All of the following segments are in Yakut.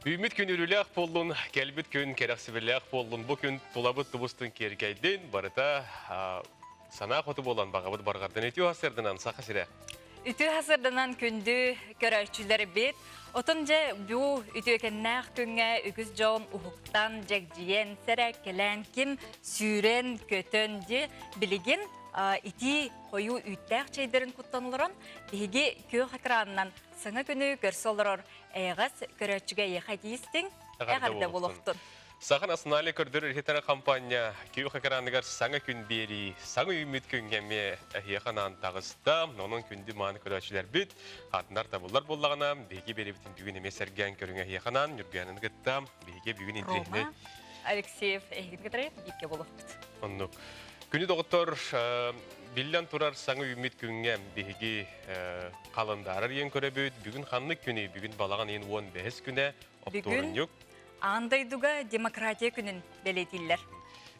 Үүммүт күн үрүлээх буоллун, кэлбит күн кэрэхсибиллээх буоллун, бу күн тулабыт тубустун киэркэйдин, барыта санаа хоту буолан баҕабыт барҕардан үтүө сарсыарданан Саха сирэ. Үтүө сарсыарданан күндү көрөөччүлэрбит, отон дьэ бу үтүөкэннээх күҥҥэ үгүс дьон уһуктан, дьэгдьийэн, сэрээккэлээн, ким сүүрэн, көтөн дьи билигин итии хойуу үүттээх чэйдэрин куттан олорон, биһиги күөх экранынан саҥа күнү көрсө олорор Эйэҕэс көрөөччүгэ эйиэхэ этиистиҥ, эҕэрдэ буолуохтун. Саха национальнай көрдөрөр иһитэр хампаанньа күөх экраныгар саҥа күн биэрии, саҥа үүммүт күҥҥэ эмиэ эһиэхэ анаан таҕыста. Онон күндү мааны көрөөччүлэрбит, атынар табыллар буоллаҕына, биһиги биэриибитин бүгүн эмиэ сэргээн көрүҥ эһиэхэ анаан Ньургуйаананы кытта биһиги бүгүн интириэһинэй Алексеев эһигин кытары бииргэ буолуохпут. Оннук. Күнү доҕоттор, биллэн турар саҥа үүммүт күҥҥэ биһиги халандаарар иэн көрөбүт. Бүгүн ханнык күнүй? Бүгүн балаҕан ыйын 15 күнэ, Бүгүн аан дойдуга демократия күнүн бэлиэтииллэр.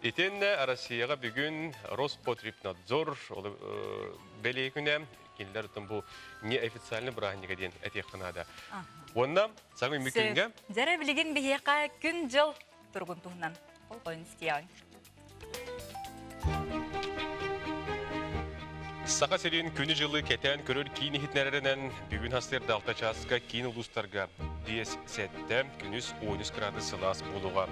Итиэннэ Россияҕа бүгүн Роспотребнадзор бэлиэ күнэ, кинилэр оттон бу неофициальный бырааһынньыга диэн этиэххэ наада. Уонна саҥа үүммүт күҥҥэ Дьэрэ билигин биһиэхэ күн-дьыл туругун туһунан болҕойон истиэҕиҥ. Саха сирин күнү-дьылы кэтээн көрөр киин иһитиннэрэринэн бүгүн сарсыарда 6 чааска киин улуустарга 5-7, күнүс 13 градус сылаас буолуоҕа.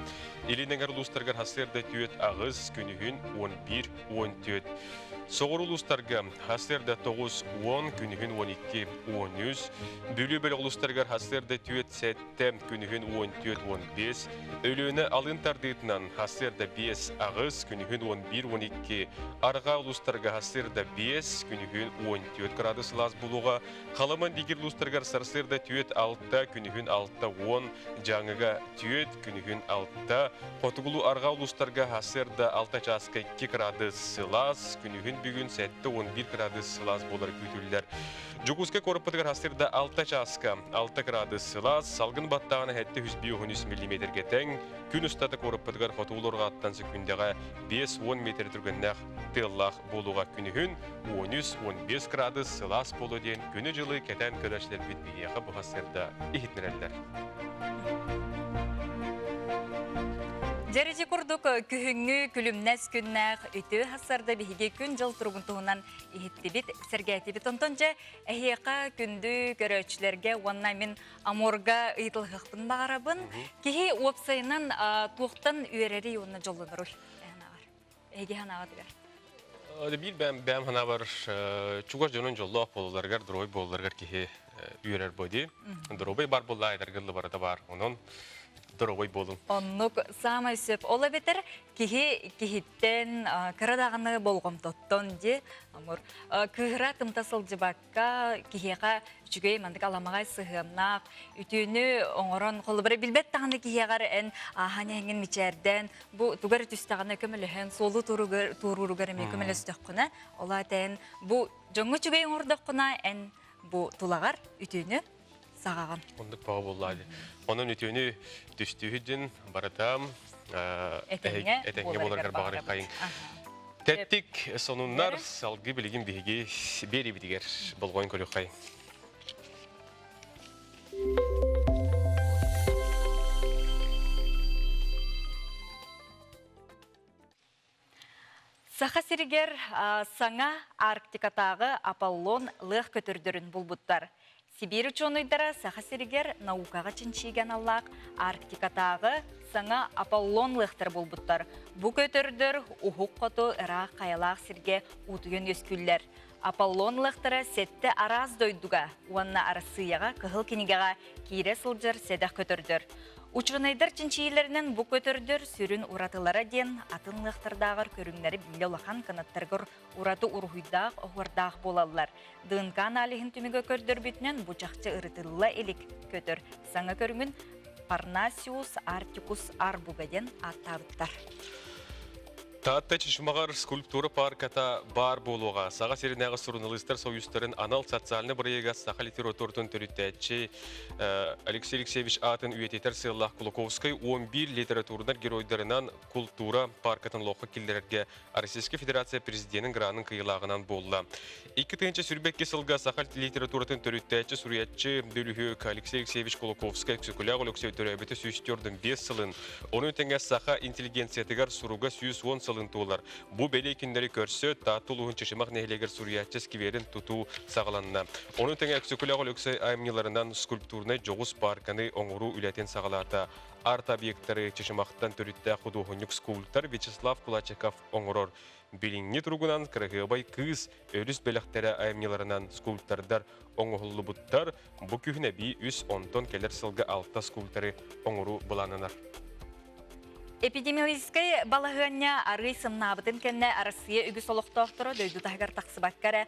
Илин эҥэр улуустарыгар сарсыарда 4-8, күнүһүн 11-14. Соҕуруу улуустарга сарсыарда 9-10, күнүһүн 12-13. Бүлүү бөлөх улуустарыгар сарсыарда 4-7, күнүһүн 14-15, Өлүөнэ алын тардыытынан сарсыарда 5-8, күнүһүн 11-12, арҕаа улуустарга сарсыарда 5, күнүһүн 14 градус сылаас буолуоҕа, Халыман дигир улуустарыгар сарсыарда 4-6, күнүһүн 6-10, Дьааҥыга 4, күнүһүн 6, хотугулуу арҕаа улуустарга сарсыарда 6 чааска 2 градус сылаас, күнүһүн бүгүн 7-11 градус сылаас буолар күүтүллэр. Дьокуускай куораппытыгар сарсыарда 6 чааска 6 градус сылаас, салгын баттааҕына 753 миллиметргэ тэҥ, күн устата куораппытыгар хотугу урҕааттан секүндэҕэ 50 метр түргэннээх тыаллаах буолуоҕа күнүһүн 13-15 градус сылаас буолуо диэн күнү-дьылы кэтээн көрөөччүлэрбит биһиэхэ бу сарсыарда иһитиннэрэллэр. Дьэрити курдук күһүҥҥү күлүмнэс күннээх үтүө сарсыарда биһиги күн-дьыл туругун туһунан иһиттибит, сэргээтибит. Онтон дьэ эһиэхэ күндү көрөөччүлэргэ уонна мин Амурга ыйытылыһыахпын баҕарабын. Киһи уопсайынан туохтан үөрэри уонна дьоллоноруй? Эһиги санааҕытыгар. Биир бэм бэм санаабар чугас дьонун дьоллоох буолаларыгар, дорогой буолаларыгар киһи үөрэр боди. Дорогой бар буолла айдаргыллы барыта бар. Онон дорогой буолун. Оннук саамай сөп. Ол эбэтэр киһи киһиттэн кыра даҕаны болҕомтоттон ди амур кыыһыра тымта сылдьыбакка киһиэхэ үчүгэй маннык аламаҕай сыһыаннаах үтүөнү оҥорон холобура билбэт даҕаны киһиэҕэр эн ааһан иһэҥҥин мичээрдээн бу тугар түстэҕинэ көмөлөһөн суолу туорууругар эмиэ көмөлөстөххүнэ ол аата эн бу дьоҥҥо үчүгэй оҥордоххуна эн бу тулаҕар үтүөнү саҕаҕын. Оннук баҕа буоллаа дии. Онон үтүөнү түстүүһүдүн барытам этэҥҥэ этэҥҥэ буоларгар баҕарыаххайыҥ. Тэттик сонуннар салгыы билигин биһиги биэриибитигэр болҕойон көрүөххэйиҥ. Саха сиригэр саҥа Арктикатааҕы Аполлон лыах көтөрдөрүн булбуттар. Сибиир учуонайдара Саха сиригэр наукаҕа чинчийиигэ аналлаах Арктикатааҕы саҥа Аполлон лыахтары булбуттар. Бу көтөрдөр уһук хоту ыраах хайалаах сиргэ уутуйан үөскүүллэр. Аполлон лыахтара сэттэ араас дойдуга уонна Арассыыйаҕа Кыһыл кинигэҕэ киирэ сылдьар сэдэх көтөрдөр. Учуонайдар чинчийиилэринэн бу көтөрдөр сүрүн уратылара диэн атын лыахтардааҕар көрүҥнэри биллэ улахан кынаттарыгар ураты уруһуйдаах, оһуордаах буолаллар. ДНК аналиһын түмүгэ көрдөрбүтүнэн бу чахчы ырытылла илик көтөр саҥа көрүҥүн Parnassius arcticus arbuga диэн ааттаабыттар. Таатта Чычымаҕар скульптура паарката баар буолуоҕа. Саха сиринээҕи суруналыыстар союзтарын анал социальнай бырайыага саха литературатын төрүттээччи Алексей Алексеевич аатын үйэтитэр сыаллаах Кулаковскай 11 литературнай геройдарынан култуура пааркатын олоххо киллэрэргэ Российскай Федерация президенин гранын кыйылааҕынан буолла. 2022 сылга саха литературатын төрүттээччи суруйааччы бөлүһүөк Алексей Алексеевич Кулаковскай Өксөкүлээх Өлөксөй төрөөбүтэ 145 сылын, ону тэҥэ саха интеллигенциятыгар суруга 110 сылын туолар. Бу бэлиэ күннэри көрсө Таатта улууһун Чычымах нэһилиэгэр суруйааччы скверин тутуу саҕаланна. Ону тэҥэ Өксөкүлээх Өлөксөй айымньыларынан скульптурнай дьоҕус паарканы оҥоруу үлэтин саҕалаата. Арт-объектары Чычымахтан төрүттээх худуоһунньук-скульптор Вячеслав Кулачиков оҥорор. Билиҥҥи туругунан кыраһыабай кыыс өрүс бэлэхтэрэ айымньыларынан скульптордар оҥоһуллубуттар. Бу күһүн эбии үс, онтон кэлэр сылга алта скульпторы оҥоруу былааннанар. Эпидемиологическай балаһыанньа арыый сымнаабытын кэннэ Арассыыйа үгүс олохтоохторо дойду таһыгар тахсыбакка эрэ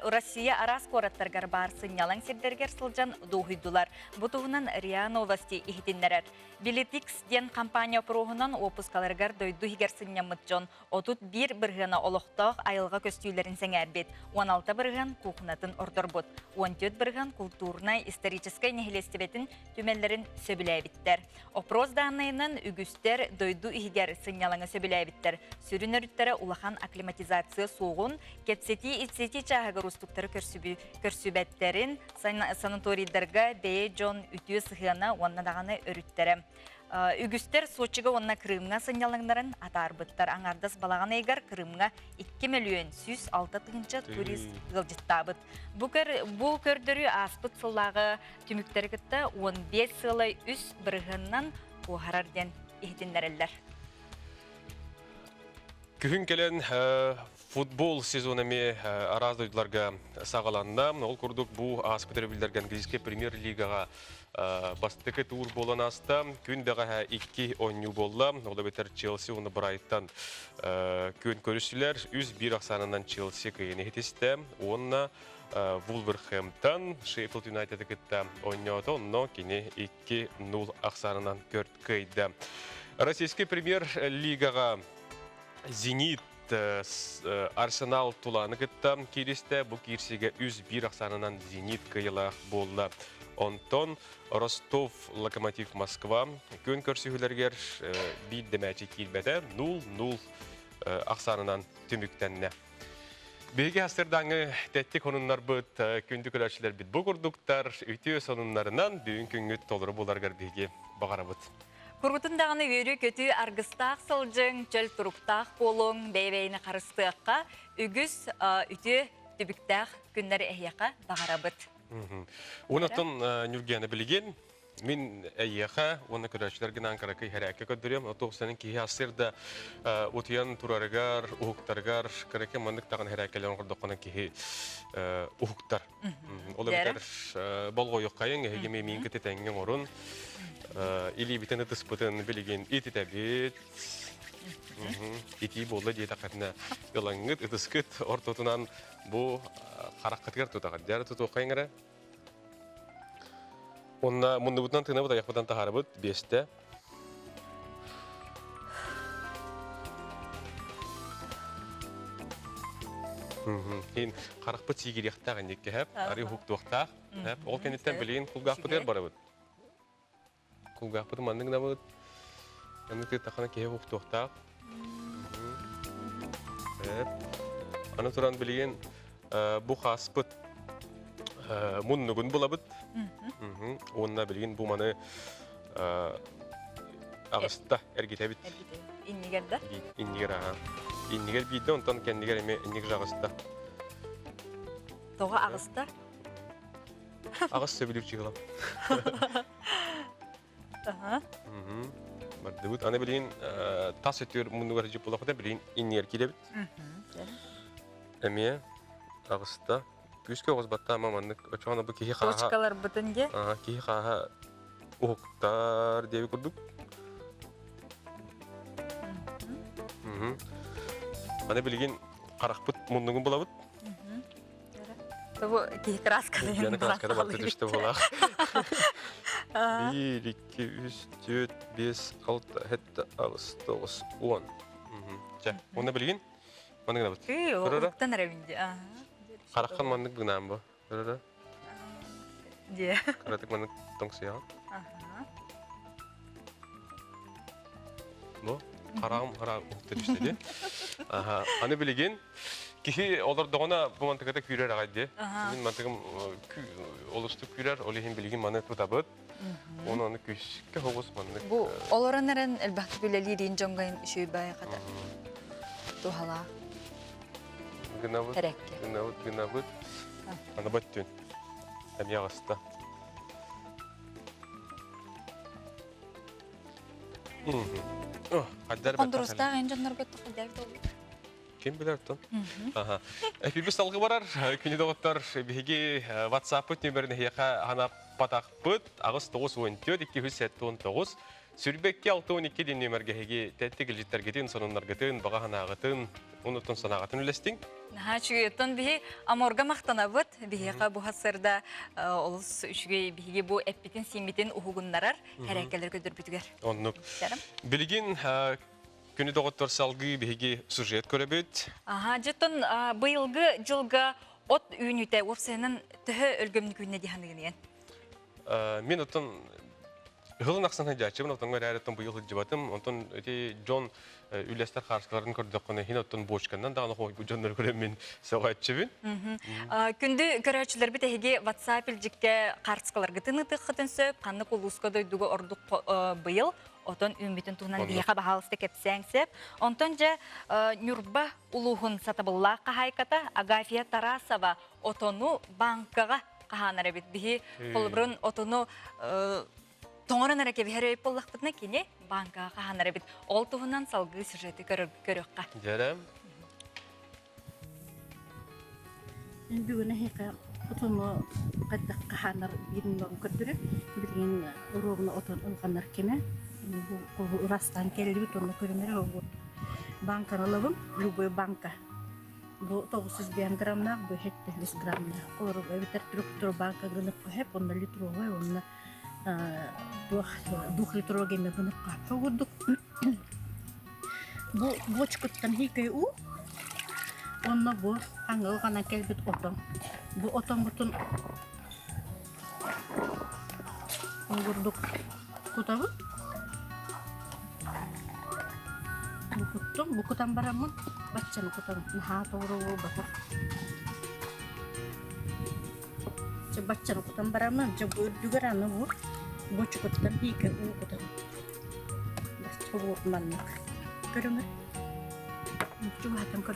Россия араас куораттарыгар баар сынньалаҥ сирдэригэр сылдьан дуоһуйдулар. Бу туһунан РИА Новости иһитиннэрэр. Билетикс диэн компания опроһунан уоппускаларыгар дойду иһигэр сынньаммыт дьон 31 бырыһыана олохтоох айылҕа көстүүлэрин сэҥээрбит, 16 бырыһыан куукунатын ордорбут, 14 бырыһыан култуурунай историческай нэһилиэстибэтин түмэллэрин сөбүлээбиттэр. Опрос дааннайынан үгүстэр дойду иһигэр сынньалаҥы сөбүлээбиттэр. Сүрүн өрүттэрэ улахан акклиматизация суоҕун, кэпсэтии-ипсэтии чааһыгар уустуктары көрсүбэттэрин, санаторийдарга бэйэ дьон үтүө сыһыана уонна даҕаны өрүттэрэ. Үгүстэр Сочига уонна Крымҥа сынньалаҥнарын атаарбыттар. Аҥаардас балаҕан ыйыгар Крымҥа 2 мөлүйүөн 106 тыһыынча турист ыалдьыттаабыт. Бу, бу көрдөрүү ааспыт сыллааҕы түмүктэри кытта 15 сыалай үс бырыһыанынан куоһарар диэн иһитиннэрэллэр. Күһүн кэлэн футбол сезона эмиэ араас дойдуларга саҕаланна. Ол курдук бу ааспыт өрөбүллэргэ английскай премьер-лигаҕа бастакы туур буолан ааста. Күн бэҕэһээ икки оонньуу буолла. Ол эбэтэр Челси уонна Брайтон күөн көрүстүлэр. 3-1 ахсаанынан Челси кыайыыны иһитистэ. Уонна Вулверхэмптон Шеффилд Юнайтеды кытта оонньоото. Онно кини 2-0 ахсаанынан көрт кыайда. Российский премьер-лигаҕа Зенит Арсенал Туланы кытта кииристэ. Бу киирсигэ 3-1 ахсаанынан Зенит кыайылаах буолла. Онтон Ростов Локомотив Москва күн көрсүһүүлэригэр биир да мээчик киирбэтэ 0-0 ахсаанынан түмүктэннэ. Биһиги астырдааҥы тэттик сонуннарбыт, күндү көрөөччүлэрбит бу курдуктар үтүө сонуннарынан бүгүн күҥҥүт толору буларгар биһиги баҕарабыт. Курутун даҕаны үөрүү-көтүү аргыстаах сылдьыҥ, чөл туруктаах буолуҥ, бэйэ-бэйэни харыстыахха, үгүс үтүө түбүктээх күннэри эһиэхэ баҕарабыт. Онтон Ньургияна билигин мин эйиэхэ уонна көрөөччүлэргин кыракый хэрээккэ көрдөрүөм. Отуох сенин киһи ассыр да утуйан турарыгар, уһуктарыгар кыракый маннык даҕаны хэрээккэлэрин оҥордоххуна киһи уһуктар. Ол эбэтэр болҕойуоххайыҥ, эһиги миин кытта тэҥҥэ оҥорун. Илиибитин ытыспытын билигин ититэбит. Итии буолла диэтэххитинэ ылаҥҥыт, ытыскыт ортотунан бу хараххытыгар тутаҕыт. Дьэ, тутуоххайыҥ эрэ. Онно муннубутунан тыынабыт, айахпытынан таһаарабыт биэстэ. Кин харахпыт сиигириэхтээх инникке хэп, арыы уһуктуохтаах. Хэп, ол кэнниттэн билигин кулгаахпытыгар барабыт. Кулгаахпытын маннык гынабыт. Маннык тыыттаххына киһи уһуктуохтаах. Хэп. Аны туран билигин бу хааспыт муннугун булабыт. Уонна билигин бу маны аҕыста эргитэбит. Иннигэр да? Иннигэр аха. Иннигэр биирдэ, онтон кэннигэр эмиэ иннигэр аҕыста. Тоҕо аҕыста? Аҕыс сөбүлүүр чыһылам. Бардыбыт. Аны билигин тас өтүөр муннугар дьип булахыта билигин иннигэр киирэбит. Эмиэ аҕыста. Күүскэ оҕус баттаама маннык очоҕуна бу киһи хааһа Точкаларбытын дьэ. Киһи хааһа уһуктар диэби курдук. Аны билигин харахпыт муннугун булабыт. Тобу киһи красканы Яна красканы барта түстэ буолаах. Биир, икки, үс, түөрт, биэс, алта, сэттэ, аҕыс, тоҕус, уон. Чэ, уонна билигин маннык гынабыт. Уруктан эрэ бинди. Хараххан маннык гынаан бу. Көрөрө. Дьэ. Кыратык маннык тоҥсуйаҕын. Бу хараҕым хараҕым түстэ дии. Аха, аны билигин киһи олордоҕуна бу мантыката күүрэр аҕай дии. Мин мантыгым олустук күүрэр, ол иһин билигин маны тутабыт. Оны аны күүскэ хоҕус маннык. Бу олорон эрэн элбэхтик үлэлиир дьоҥҥо үчүгэй байхата туһалаах. Гынабыт, гынабыт, гынабыт. Аны бөттүн. Эмиэ аҕыста. Хондурустаах эн дьоннорго тохойдообут олбут. Ким билэр тон? Аха. Эпибис салгы барар. Күнү доҕоттор, биһиги WhatsApp-пыт нөмерин эһиэхэ ханаппатахпыт. 8 94 279 Сүрбэкки 62 диэн нүөмэргэ эһиги тэттик илдьиттэргитин, сонуннаргытын, баҕа санааҕытын, онуттан санааҕытын үллэстиҥ. Наһаа үчүгэй. Оттон биһи Аморга махтанабыт. Биһиэхэ бу сырда олус үчүгэй биһиги бу эппитин-сииммитин уһугуннарар кэрээккэлэр көдөрбүтүгэр. Оннук. Билигин күнү доҕоттор салгыы биһиги сюжет көрөбүт. Аха, дьоттон быйылгы дьылга от үүнүүтэ уопсайынан төһө өлгөмнүк үүннэ дии саныгын Мин оттон ыһылын ахсын сылдьааччыбын, отоҥҥо эрээри оттон быйыл сылдьыбатым. Онтон ити дьон үллэстэр хаарскаларын көрдөххүнэ, иһин оттон бочканнан даҕаны хойбут дьоннору көрөн мин сөҕөөччүбүн. Күндү көрөөччүлэрбит эһиги WhatsApp илдьиккэ хаарскаларгытын ытыаххытын сөп, ханнык улууска дойдуга ордук быйыл отон үүммүтүн туһунан биһиэхэ баһаалыста кэпсээҥ сөп. Онтон дьэ Ньурба улууһун сатабыллаах хаһаайката Агафья Тарасова отону банкаҕа хаһаанар эбит. Биһи холобурун отону тоҥорон эрэ кэбиһэр өй буоллахпытына кини банкаҕа хаһаанар эбит. Ол туһунан салгыы сюжеты көрүөххэ. Дьэрэ. Бүгүн эһиэхэ отону хайдах хаһаанар биирин көрдөрөр. Билигин уруогуна отон ылҕанар кэмэ. Бу ырастаан кэллибит онно көрүнэр банканы ылабын, любой банка. Бу 905 граммнаах, бу 700 граммнаах. Олору эбэтэр трехлитровка гынып көһөп, онно литровай, онно двухлитровый эмэ гынып хааппа курдук. Бу бочкуттан хикэй уу, онно бу аҥыл гана кэлбит отон. Бу отоммутун Ол курдук кутабын. Бу куттум, бу кутан бараммын баччаны кутабын. Наһаа тоҕуру буолбатах. Чэ баччаны кутан бараммын, дьэ бу үрдүгэр аны бу бочукуттан биикэ уу кутабын. Бачча буолуох маннык. Көрүҥэр. Чугаһатан көр.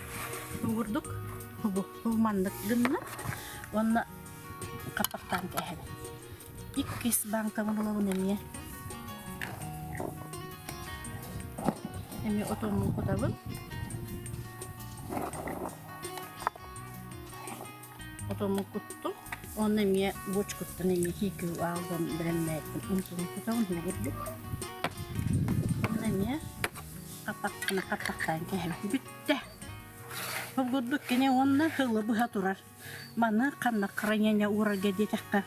Бу курдук бу маннык гынна. Уонна хаппахтаан кээһэбин. Иккис бааҥкабын ылабын эмиэ. Эмиэ отоммун кутабын. Отоммун куттум. Уонна эмиэ бочкуттан эмиэ хиикүү аалбам бэлэмнээбитим. Онтун кутабын курдук. Уонна эмиэ хаппахтана хаппахтаан кээһэбин. Бүттэ. Ол курдук кини уонна сылы быһа турар. Маны ханна хранение уурарга диэтэххэ,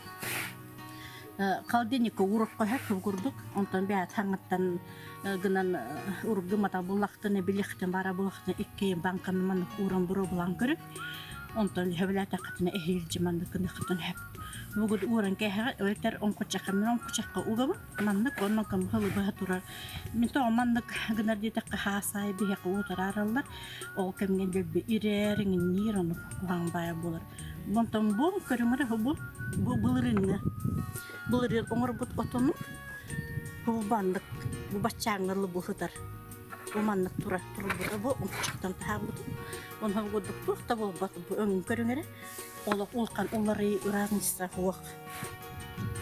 холодильникка ууруохха сөп курдук. Онтон бэйэт хаҥыттан гынан ургумата буллахтына, билиэхтин баара буллахтына икки банканы маннык ууран боруобалаан көрүҥ. Онтон сөбүлээтэххитинэ эһиилдьи маннык гыныаххытын сөп. Бугут ууран кээһэҕит, эбэтэр оҥкучахха мин оҥкучахха угабын. Маннык онно кымһылы быһа турар. Мин тоҕо маннык гынар диэтэххэ, хаасаайы биһиэхэ уутараараллар. Ол кэмҥэ дэлби ирэр, иҥинниир, ону куһаҕан баайа буолар. Онтон бу көрүҥ эрэ бу бу былырыыҥҥы былырыын оҥорбут отону бу маннык бу баччааҥҥа дылы бу сытар. Бу маннык турар турбута бу оҥкучахтан таһаарбытым. Онон курдук туох да буолбат бу өҥүн көрүҥ эрэ. Олох улахан уларыы разница суох.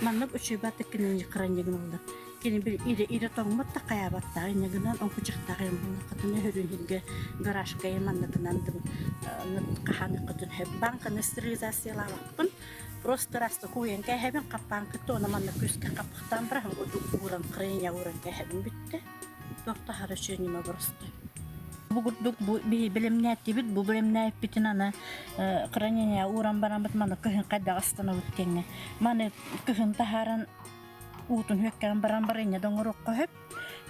Маннык үчүгэй кинини храннигын Кини бил ире ире тоҥмут да хайаабаттаах инньэ гынан оҥкучахтаах айан буллаххытына өрүһүргэ гаражка манныкынан хаһааныаххытын сөп. Банканы стерилизациялаабаппын. Просто раста кууйан кээһэбин хаппаан кытта уонна манна күүскэ хаппахтаан баран ууран хранение ууран кээһэбин бүттэ. Туох да аһара үчүгэй ньыма просто. Бу курдук бу биһи бэлэмнээттибит, бу бэлэмнээппитин аны хранение ууран бараммыт маны кыһын хайдах астанабыт диэҥҥэ. Маны кыһын таһааран уутун үөккээн баран барыанньа да оҥоруохха сөп.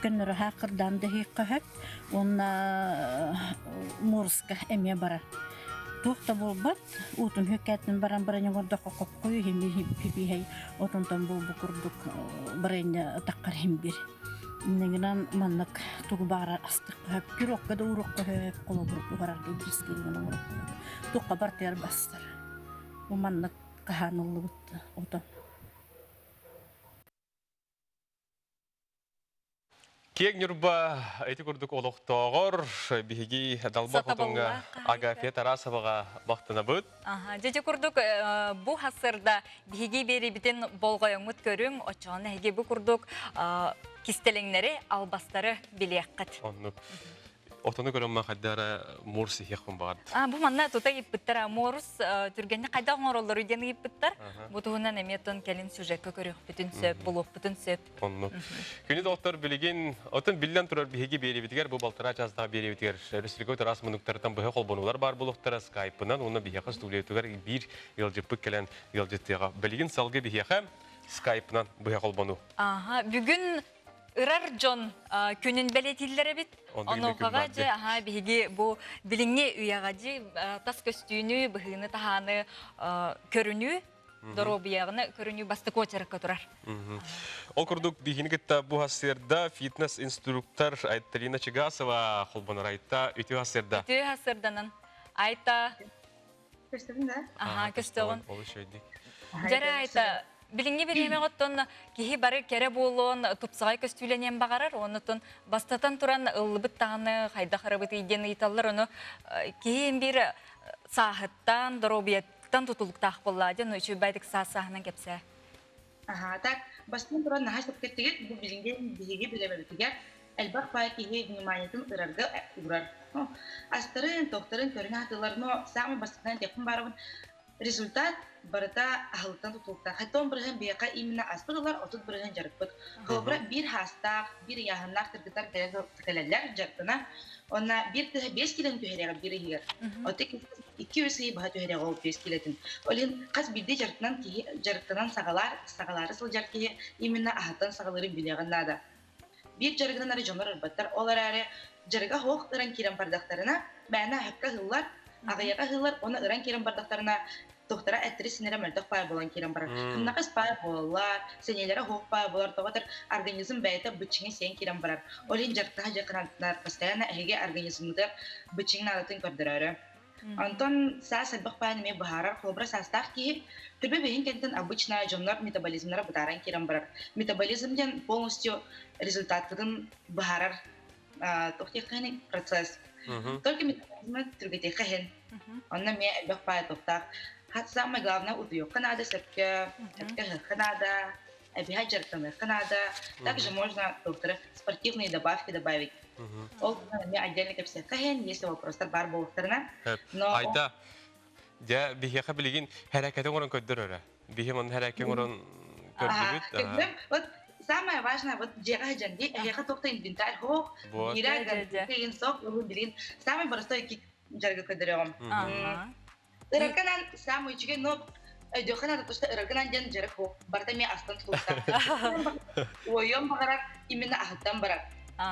Көннөрү хаакырдаан да иһиэххэ сөп уонна муоруска эмиэ барар. Туох да буолбат, уутун хүккээтин баран баран оҥордоххо хоппуйу иһин отонтон буолбу курдук барыанньа таххар иһин биир. Иннигинэн маннык тугу баҕарар астыахха сөп, пирогка да ууруохха сөп, холобур уһарарга брискиинэн оҥоруохха сөп. Туохха бартыгар бастар. Бу маннык хаһааныллыбыт отон. Киэҥ Ньурба ити курдук олохтооҕор биһиги Далбар Хотуҥҥа Агафья Тарасоваҕа бахтанабыт. Дьэ курдук бу хасырда биһиги биэрибитин болҕойоҥҥут көрүҥ, оччоҕуна эһиги бу курдук кистэлэҥнэри, албастары билиэххит. Оннук. Отону көрөн хайдара морс иһиэхпин баҕард. А, бу манна тута ыйыппыттар. Морус түргэнник хайдах оҥороллору диэн ыйыппыттар. Бу туһунан эмиэ тон кэлин сюжекка көрүөхпүтүн сөп, булуохпутун сөп. Оннук. Күнү доҕоттор билигин, отон биллэн турар биһиги биэриибитигэр бу балтараа чаастаах биэриибитигэр республика араас муннуктарыттан быһа холбонуулар баар буолуохтара скайпынан уонна биһиэхэ студиятыгар биир ыалдьыппыт кэлэн ыалдьыттыаҕа. Билигин салгыы биһиэхэ скайпынан быһа холбонуу. Аха, бүгүн ырар дьон күнүн бэлиэтииллэр эбит. Онуохаҕа дьэ аха биһиги бу билиҥҥи үйэҕэ дьи тас көстүүнү, быһыыны-таһааны көрүнүү, доруобуйаҕыны көрүнүү бастакы уочаракка турар. Ол курдук биһини кытта бу сырда фитнес-инструктор Айталина Чигасова холбонор Айта үтүө сырда. Үтүө сырданан. Айта. Көстөбүн да? Аха, көстөҕүн. Олус үчүгэйдик. Дьэрэ Айта, билиҥҥи бириэмэҕэ оттон киһи бары кэрэ буолуон, тупсаҕай көстүүлэниэн баҕарар, оннуттан бастатан туран ыллыбыт даҕаны хайдах ырабытый диэн ыйыталлар, ону киһи биир сааһыттан, доруобуйаттан тутулуктаах буоллаа диэн үчүгэйдик саас-сааһынан кэпсээ. Аха, так, бастатан туран наһаа сөпкө бу билиҥҥи биһиги билэбитигэр элбэх баай киһи вниманиетын ырарга уурар. Астарын, тохтарын көрүнэ сатыыллар, но самый бастакынан этиэхпин баарабын, результат барыта аһылыктан тутулуктаах. Хайтон бырыһын биһиэхэ именно аспыт ылар, 30% дьарыкпыт. Холобура, биир хаастаах, биир ыйааһыннаах кыргыттар кэлэллэр дьарыктана. Онна биир тыһа 5 килоны түһэриэҕэ биир ыйыгар. Оттон 2-3 ый быһа түһэриэҕэ ол 5 килотын. Ол иһин хас биирдии дьарыктанан киһи дьарыктанан саҕалаар, саҕалаары сылдьар киһи именно аһыттан саҕалыырын билиэҕин наада. Биир дьарыгынан эрэ дьоннор ырбаттар. Ол эрээри дьарыга суох ыран киирэн бардахтарына, мээнэ аһыкка ыһыллар, аҕыйаҕа ыһыллар, уонна ыран киирэн бардахтарына, туохтара эттэрэ-синэрэ мөлтөх паай буолан киирэн барар. Кымнахыс паай буолаллар, сэниэлэрэ суох паай буолар, тоҕо этэр организм бэйэтэ быччыҥы сиэн киирэн барар. Ол иһин дьарыктаһа дьарыктанар постоянно эһиги организмҥытыгар быччыҥ наадатын көрдөрөөрү. Онтон саас элбэх баайын эмиэ быһаарар. Холобура, саастаах киһи төбө бэһин кэнниттэн обычно дьоннор метаболизмнара бытааран киирэн барар. Метаболизм диэн полностью результаткытын быһаарар туох диэххэ процесс. Только метаболизмы түргэтиэххэ иһин. Онно эмиэ элбэх баай туохтаах. Самое главное утуйуохха наада, сөпкө, сөпкө ыһыахха наада, эбиһэ дьарыктаныахха наада. Также можно доктора спортивные добавки добавить. Ол эмиэ отдельно кэпсиэххэ иһин, если вопростар баар буолуохтарына. Но Айда, дьэ биһиэхэ билигин хэрэкэти оҥорон көрдөр эрэ. Биһи манна хэрэкэ оҥорон көрдүбүт. Вот самое важное, вот дьиэҕэ сылдьан дии, эһиэхэ туох да инвентарь суох, биирэ кыйын суох, билигин самый простой дьарыгы көрдөрөҕүм. Ыраргынан самый үчүгэй, но өйдүөххэ наада, потому что ыраргынан диэн дьарык суох. Барыта эмиэ астан тутулуктаах. Уойуом баҕарар, именно аһыттан барар.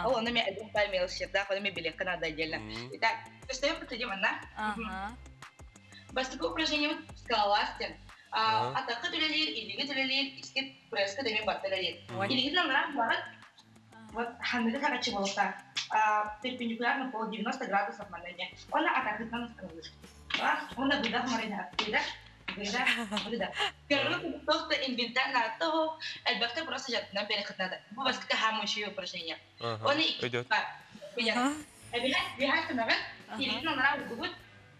Ол ону эмиэ элбэх баай мелочердаах, ону эмиэ билиэххэ наада отдельно. Итак, көстөйөн хотудим анна. Бастакы упражнениебыт скалолаз диэн. Атаххыт үлэлиир, илиигит үлэлиир, искит пресскыт эмиэ барыта үлэлиир. Илиигитин аллараа булаҕыт, Вот ханныгы харачы болта перпендикулярно пол 90 градусов манна диэн. Онно атахытынан ыстаҥалыыр. Онно быдах марина выдох, выдох, выдох. Көрүҥ просто инвентарь наадата элбэхтэ просто жаттынан переход надо. Бу баскыта хаамующие упражнения. Оны Эбиһэ виһа тымаҕын, илиитин аллараа угубут,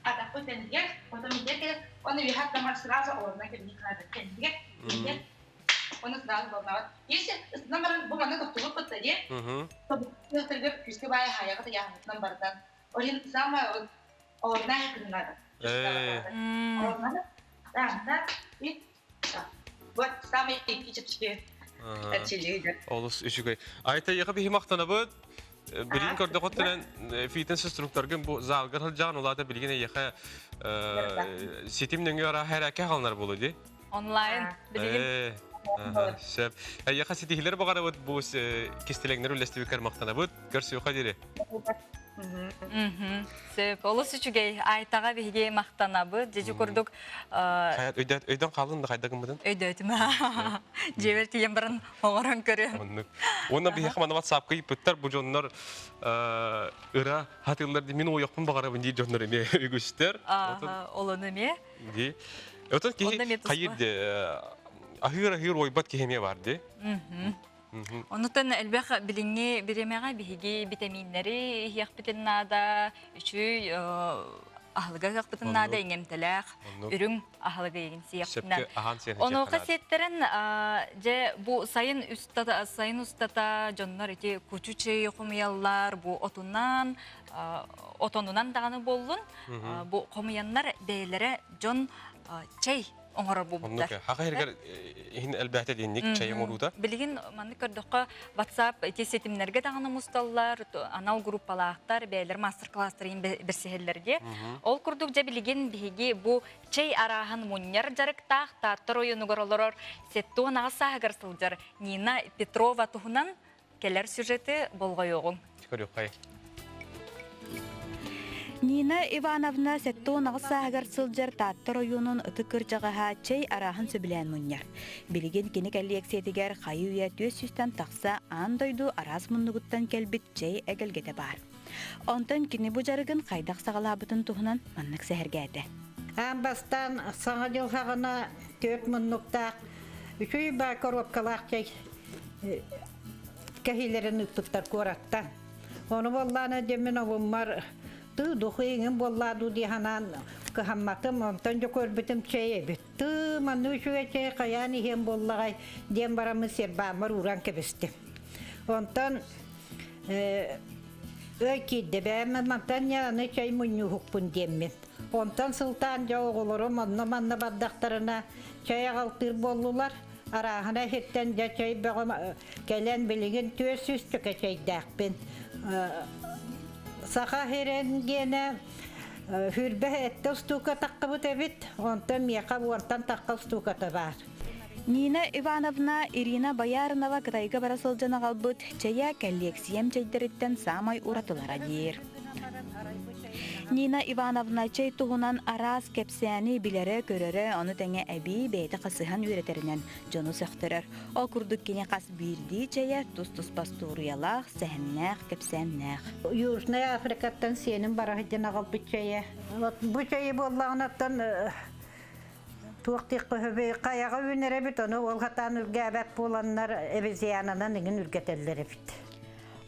атахпыт тэнигэр, потом идер кэлэр, оны виһа тымар сразу олорунан кэлиник надо. Тэнигэр, тэнигэр, Оны сразу болнаҕыт. Если ыстынан баран бу манна тохтубут кытта диэ, тобуктаргар күүскэ баайа хаайаҕыт ыйааһынытынан барытан. Ол иһин самое вот олорная кыннада. Олорная, да, да, и вот самый икки чэпчэки эрчиллиилэр. Олус үчүгэй. Айта яха биһи махтанабыт. Билигин көрдөхөттөнөн фитнес инструкторгын бу залгар сылдьаҕын улаата билигин эйиэхэ ситим нөҥүө арааһа эрээкэ хаалынар буолуо дии. Онлайн билигин. Сөп. Эйиэхэ ситиһиилэр баҕарабыт бу кистэлэҥнэр үллэстибиккэр махтанабыт. Көрсүөххэ диэри. Сөп. Олус үчүгэй. Айтаҕа биһиги махтанабыт. Дьэ курдук Өйдөөн хаалын да хайда гыммытын? Өйдөөтүм. Дьиэбэр тиийэн баран оҥорон көрүөм. Оннук. Уонна биһиэхэ манна WhatsApp-ка ыйыппыттар бу дьоннор ыра хатыыллар мин уойохпун баҕарабын диир дьоннор эмиэ үгүстэр. Олону эмиэ. Ди. Отон киһи хайыр де аһыыр-аһыыр уойбат киһи эмиэ бар ди. Онутан элбэх билиҥҥи бириэмэҕэ биһиги битэмииннэри иһиэхпитин наада, үчүгэй аһылыга ыһыахпытын наада, иҥэмтэлээх, үрүҥ аһылыгы иһин сиэхпитинэн. Онуоха сиэттэрэн дьэ бу сайын устата сайын устата дьоннор ити кучу чэйи хомуйаллар, бу отунан, отонунан даҕаны буоллун, бу хомуйаннар бэйэлэрэ дьон чэй оҥорор буолбуттар. Хаха иһигэр иһин элбээтэ диэнник чэй оҥоруута. Билигин маннык көрдөххө WhatsApp ити ситимнэргэ даҕаны мусталлар, анал группалаахтар, бэйэлэр мастер-класстар иһин бэрсиһэллэр дии. Ол курдук дьэ билигин биһиги бу чэй арааһын мунньар дьарыктаах Таатта оройуонугар олорор 78 сааһыгар сылдьар Нина Петрова туһунан кэлэр сюжеты болҕойуоҕуҥ. Көрүөххэй. Нина Ивановна 78 сааһыгар сылдьар Таатта оройуонун ытык кырдьаҕаһа чэй арааһын сөбүлээн мунньар. Билигин кини кэллиэксийэтигэр хайы-үйэ 400-тэн тахса аан дойду араас муннугуттан кэлбит чэй эгэлгэтэ баар. Онтон кини бу дьарыгын хайдах саҕалаабытын туһунан маннык сэһэргээтэ. Аан бастаан Саҥа дьыл саҕана түөрт муннуктаах үчүгэй баа коробкалаах чэй кэһиилэрин ыыппыттар куораттан. Ону буоллаана диэммин обуммар тыы духу иҥин буоллаа дуу дии санаан кыһамматым. Онтон дьэ көрбүтүм чэй эбит. Тыы манны үчүгэй чэй хайаан иһиэм буоллаҕай диэн бараммын сербааммар ууран кэбистим. Онтон өй киирдэ бэйэм мантан аны чэй мунньууһукпун диэммин. Онтон сылтаан дьэ оҕолорум онно-манна бардахтарына чэй аҕалтыыр буоллулар. Арааһына иһиттэн дьэ чэй бөҕө кэлэн билигин 400 чөкө чэйдээхпин. Саха сирин гиэнэ хүрбэ эттэ устуука таххыбыт эбит, онтон миэхэ уонтан тахха устууката баар. Нина Ивановна Ирина Бояринова Кытайга бара сылдьан аҕалбыт чэйэ кэллиэксийэм чэйдэриттэн саамай уратылара диир. Нина Ивановна чэй туһунан араас кэпсээни билэрэ-көрөрө, ону тэҥэ эбии бэйэтэ хасыһан үөрэтэринэн дьону сөхтөрөр. Ол курдук кини хас биирдии чэйэ тус-туспа остуоруйалаах, сэһэннээх, кэпсээннээх. Южная Африкаттан сиэним бара сылдьан аҕалбыт чэйэ. Вот бу чэйи буоллаҕына оттон туох диэххэ сөбүй, хайаҕа үүнэр эбит, ону ол хатаан үргээбэт буоланнар обезьянанан иҥин үргэтэллэр эбит.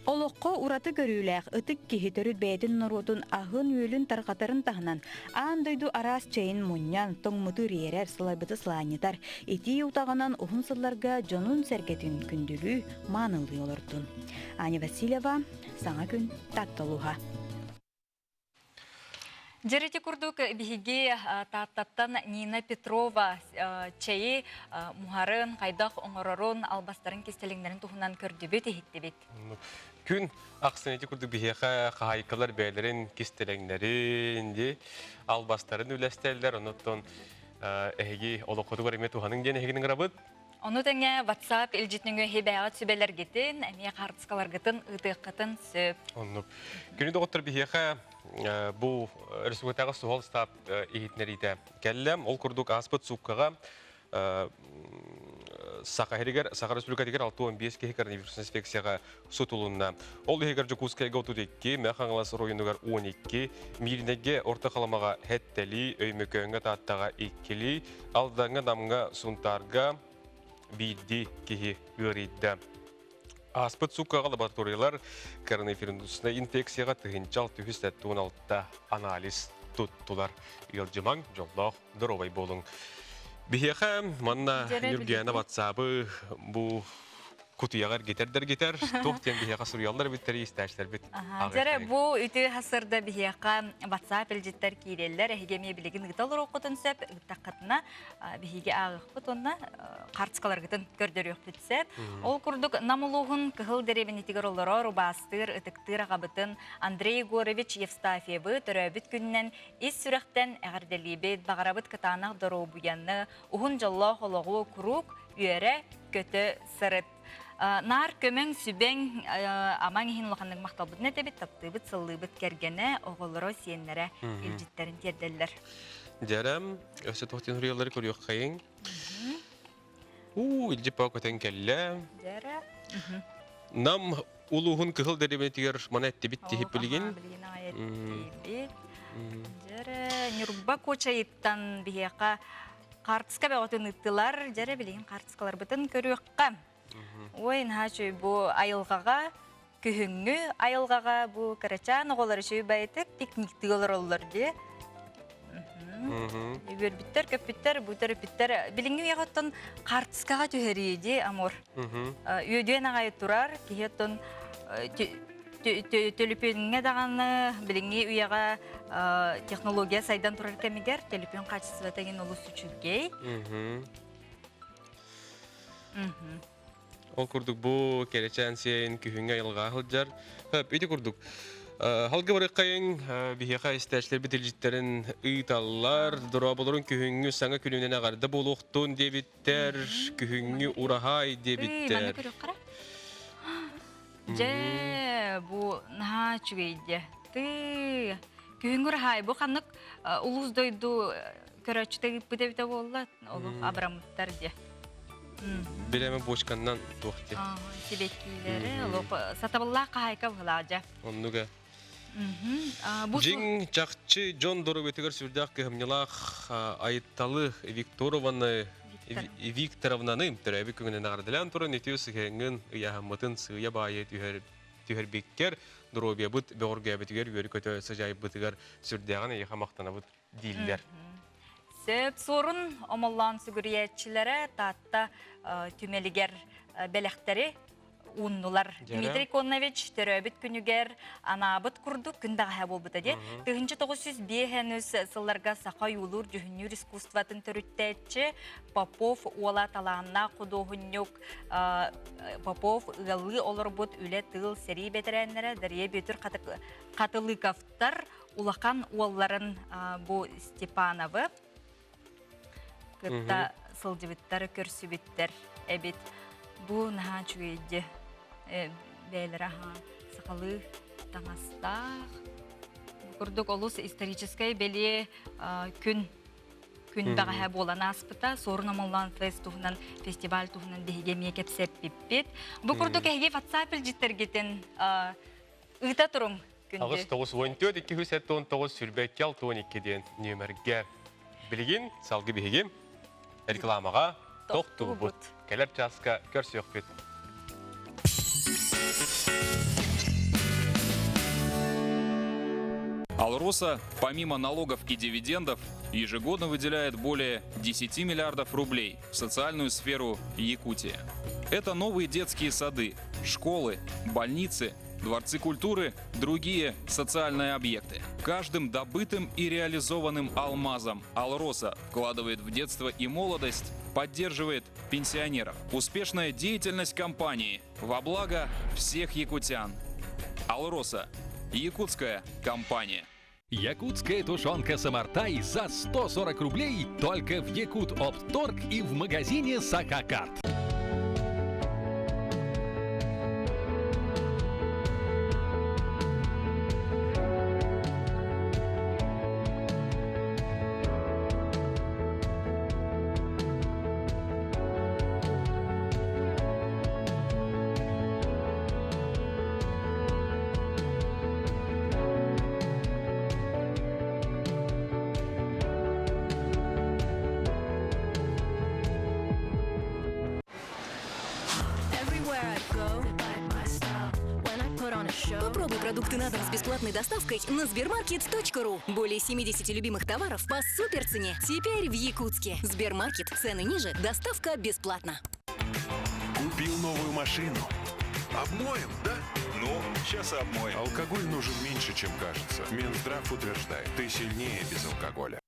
Олоххо ураты көрүүлээх ытык киһи төрүт бэйэтин норуотун аһын-үөлүн тарҕатарын таһынан, аан дойду араас чэйин мунньан, тоҥмуту ириэрэр, сылайбыты сылаанньытар, итии утаҕынан уһун сылларга дьонун-сэргэтин күндүлүү, маанылыы олордун. Аня Васильева, Саҥа күн, Таатта улууһа. Дьэр ити курдук биһиги Тааттаттан Нина Петрова чэйи муһарын, хайдах оҥорорун, албастарын кистэлэҥнэрин туһунан көрдүбүт, иһиттибит. Күн ахсын ити курдук биһиэхэ хаһаайкалар бэйэлэрин кистэлэҥнэрин, дии, албастарын үлэстэллэр, оннуттан эһиги олоххутугар эмиэ туһаныҥ диэн эһигини ыҥырабыт. Ону тэҥэ WhatsApp илдьитин өҥө сүбэлэргитин, эмиэ хаартыскаларгытын ыытыаххытын сөп. Оннук. Күнү доҕоттор биһиэхэ бу республикатааҕы суһал штаб иһитиннэриитэ кэллэ. Ол курдук ааспыт сууккаҕа Саха сиригэр, Саха Республикатыгар 65 киһи коронавирус инфекцияҕа сутулунна. Ол иһигэр Дьокуускайга 32, Мэҥэ Хаҥалас оройуонугар 12, Мииринэйгэ Орто Халымаҕа Хэттэлии, Өймөкөөҥҥө Тааттаҕа иккилии, Алдаҥҥа, Намҥа, Сунтаарга биирдии киһи ыарыйда. Ааспыт сууккаҕа лабораториялар коронавируснай инфекцияҕа 1616 анализ туттулар. Ыалдьымаҥ, дьоллоох, доруобай буолуҥ. Биһиэхэ манна Ньургуяна ватсабы бу кутуйаҕа эргитэр-дэргитэр, туох диэн биһиэхэ суруйаллар эбиттэр истээччилэрбит. Дьэрэ, бу үтүө хасырда биһиэхэ WhatsApp илдьиттэр киирэллэр. Эһиги эмиэ билигин ыыта олоруоххутун сөп. Ыыттаххытына биһиги ааҕыахпыт уонна хартыскаларгытын көрдөрүөхпүт сөп. Ол курдук Нам улууһун Кыһыл дэриэбинэтигэр олорор, убаастыыр, ытыктыыр аҕабытын Андрей Егорович Евстафьевы төрөөбүт күнүнэн ис сүрэхтэн эҕэрдэлиибит, баҕарабыт кытаанах доруобуйаны, уһун дьоллоох олоҕу куруук. үөрэ көтө сырыт. Наар көмөҥ, сүбэҥ, амаҥ иһин улаханнык махталбытын этэбит, таптыыбыт, сыллыыбыт кэргэнэ, оҕолоро, сиэннэрэ илдьиттэрин тиэрдэллэр. Дьэрэ, өссө туох диэн суруйаллары көрүөххэйиҥ. Уу, илдьи паа көтөн кэллэ. Дьэрэ. Нам улууһун кыһыл дэриэбинэтигэр маны эттибит тиһип билигин. Билигин аҕай эттибит. Дьэрэ, Ньурба Куочайыттан биһиэхэ хаартыска бөҕөтүн ыыттылар. Дьэрэ, билигин хаартыскаларбытын көрүөххэ. Ой, наһаа үчүгэй бу айылҕаҕа, күһүҥҥү айылҕаҕа бу кырачаан оҕолор үчүгэй баҕайытык пикниктыы олороллор дии. Үөрбүттэр, көппүттэр, бу төрөппүттэр билиҥҥи үйэҕэ оттон хаартыскаҕа түһэрии дии, Амур. Үөдүөн аҕай турар, киһи оттон төлөпүөҥҥэ даҕаны билиҥҥи үйэҕэ технология сайдан турар кэмигэр төлөпүөн хаачыстыбата игин олус үчүгэй. Ол курдук бу кэрэчээн сиэйин күһүҥҥү айылҕа сылдьар. Ити курдук Халга барыаххайыҥ биһиэхэ истээччилэрбит илдьиттэрин ыыталлар. Дорооболорун күһүҥҥү саҥа күнүнэн эҕэрдэ буолуохтун диэбиттэр. Күһүҥҥү ураһаай диэбиттэр. Дьэ, бу наһаа үчүгэй дьэ. Тыы, күһүҥҥү ураһаай бу ханнык улуус дойду көрөөччүтэ ыыппыт эбитэ буолла, олох абыраммыттар дьэ. Бирэме бочканнан туох дии. Сибэккиилэри олох сатабыллаах хаһаайка быһылаах дьэ. Оннуга. Дьиҥ чахчы дьон доруобуйатыгар сүрдээх кыһамньылаах Айытталы Викторованы Викторовнаны төрөөбүт күҥүнэн эҕэрдэлээн туран үтүө сыһыаҥҥын ыйааһыммытын сыыйа-баайы түһэр түһэрбиккэр доруобуйабыт бөҕөргөөбүтүгэр үөрэ-көтө сыдьаайбытыгар сүрдээҕин эйиэхэ махтанабыт дииллэр. Сөп суорун омоллоон сүгүрүйээччилэрэ Таатта түмэлигэр бэлэхтэри ууннулар. Дмитрий Коннович төрөөбүт күнүгэр анаабыт курдук күн бэҕэһээ буолбута дии. 1905 сылларга саха ойуулуур дьүһүннүүр искусствотын төрүттээччи Попов уола талааннаах худуоһунньук Попов ыаллыы олорбут үлэ тыыл сэрии бэтэрээннэрэ Дария Бүөтүр Хатылыковтар улахан уолларын бу Степановы кытта сылдьыбыттар, көрсүбүттэр эбит. Бу наһаа үчүгэйди бэйэлэрэ аһаа сахалыы таҥастаах. Бу курдук олус историческай бэлиэ күн күн бэҕэһээ буолан ааспыта. Суорун Омоллоон фест туһунан фестиваль туһунан биһиги эмиэ кэпсэппиппит. Бу курдук эһиги WhatsApp илдьиттэргитин ыыта туруҥ күндү. 8 94 279 22 62 диэн нүөмэргэ билигин салгы биһиги рекламаҕа тохтуубут. Кэлэр чааска көрсүөхпүт. Алроса, помимо налогов и дивидендов, ежегодно выделяет более 10 миллиардов рублей в социальную сферу Якутии. Это новые детские сады, школы, больницы, дворцы культуры, другие социальные объекты. Каждым добытым и реализованным алмазом Алроса вкладывает в детство и молодость, поддерживает пенсионеров. Успешная деятельность компании во благо всех якутян. Алроса – якутская компания. Якутская тушенка «Самартай» за 140 рублей только в Якут Опторг и в магазине «Сахакарт». Попробуй продукты на дом с бесплатной доставкой на Сбермаркет.ру. Более 70 любимых товаров по суперцене. Теперь в Якутске. Сбермаркет. Цены ниже, доставка бесплатно. Купил новую машину. Обмоем, да? Ну, сейчас обмоем. Алкоголь нужен меньше, чем кажется. Минздрав утверждает, ты сильнее без алкоголя.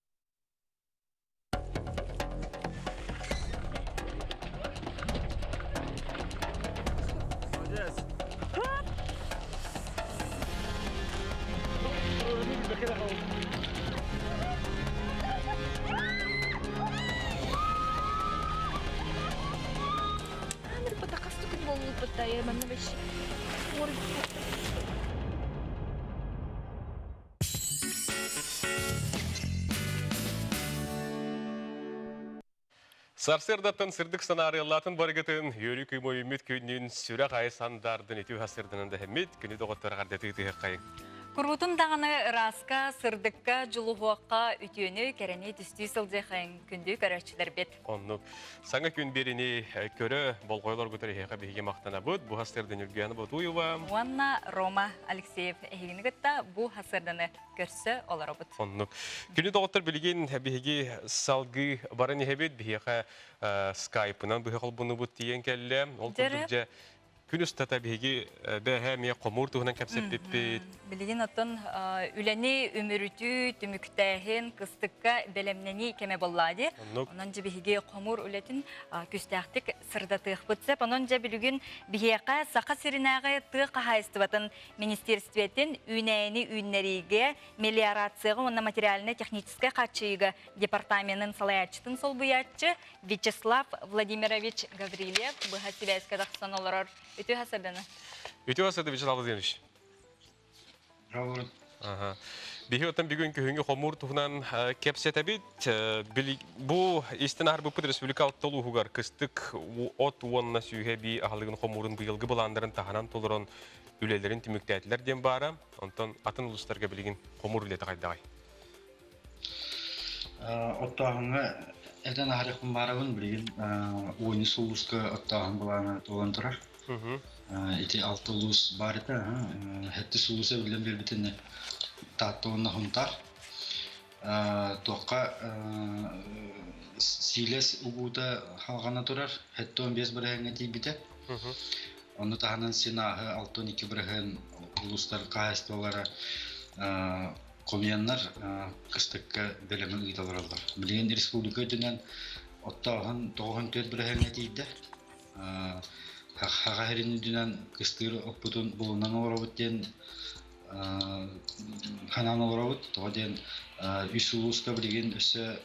Сарсыардаттан сырдык санаарыаллаатын барыгытын, үөрүү кыймойуммут күнүн сүрэх айы сандаардын үтүө сырдынан дэһэммит, күнү доҕоттор ардатыы тыһыххайын. Куруутун даҕаны ырааска, сырдыкка, дьулуһуохха, үтүөнү, кэрэни түстүү сылдьыахайын күндү көрөөччүлэрбит. Оннук. Саҥа күн биэриини көрө, болҕойолоргутар эһиэхэ биһиги махтанабыт. Бу хасырдан Юргияна Ботуева. Уонна Рома Алексеев эһигини кытта бу хасырданы көрсө олоробут. Оннук. Күнү доҕоттор билигин биһиги салгыы баран иһэбит. Биһиэхэ скайпынан быһа холбонубут тиийэн кэллэ. Ол курдук дьэ Күн устата биһиги бэһэ эмиэ хомуур туһунан кэпсэппиппит. Билигин оттон үлэни үмүрүтүү, түмүктээһин, кыстыкка бэлэмнэнии кэмэ буолла дии. Онон дьэ биһиги хомуур үлэтин күстээхтик сырдатыахпыт сөп. Онон дьэ билигин биһиэхэ Саха сиринээҕи тыа хаһаайыстыбатын министерствотын үүнээйини үүннэриигэ, мелиорацияҕа уонна материальнай-техническэй хааччыйыыга департаменын салайааччытын солбуйааччы Вячеслав Владимирович Гаврильев быһа сибээскэ тахсан олорор. Үтүө хасырданы. Үтүө хасырды Вячеслав Владимирович. Браво. Ага. Биһи оттон бүгүн күһүҥҥү хомуур туһунан кэпсэтэбит. Бу истэн аһарбыппыт республика алта улууһугар кыстык от уонна сүүһэ бии аһылыгын хомуурун быйылгы былааннарын таһынан толорон үлэлэрин түмүктээтилэр диэн баара. Онтон атын улуустарга билигин хомуур үлэтэ хайдаҕай? Оттооһуҥҥа этэн аһарыахпын баарабын билигин уонус улууска оттооһун былаана туолан турар. Ити алта улуус баар этэ, сэттис улуус эбиллэн биэрбитинэ Таатта уонна Сунтаар. Туохха сиилэс угуута халҕана турар, 75 бырыһыаҥҥа тиийбитэ. Ону таһынан син ааһы 62 бырыһыан улуустар хаһаайыстыбалара хомуйаннар кыстыкка бэлэми ыыта олороллор. Билигин республика үрдүнэн оттооһун 94 бырыһыаҥҥа тиийдэ. Хаха сирин үрдүнэн кыстыыр оппутун булунан олоробут диэн ханаан олоробут. Тоҕо диэн үс улууска билигин өссө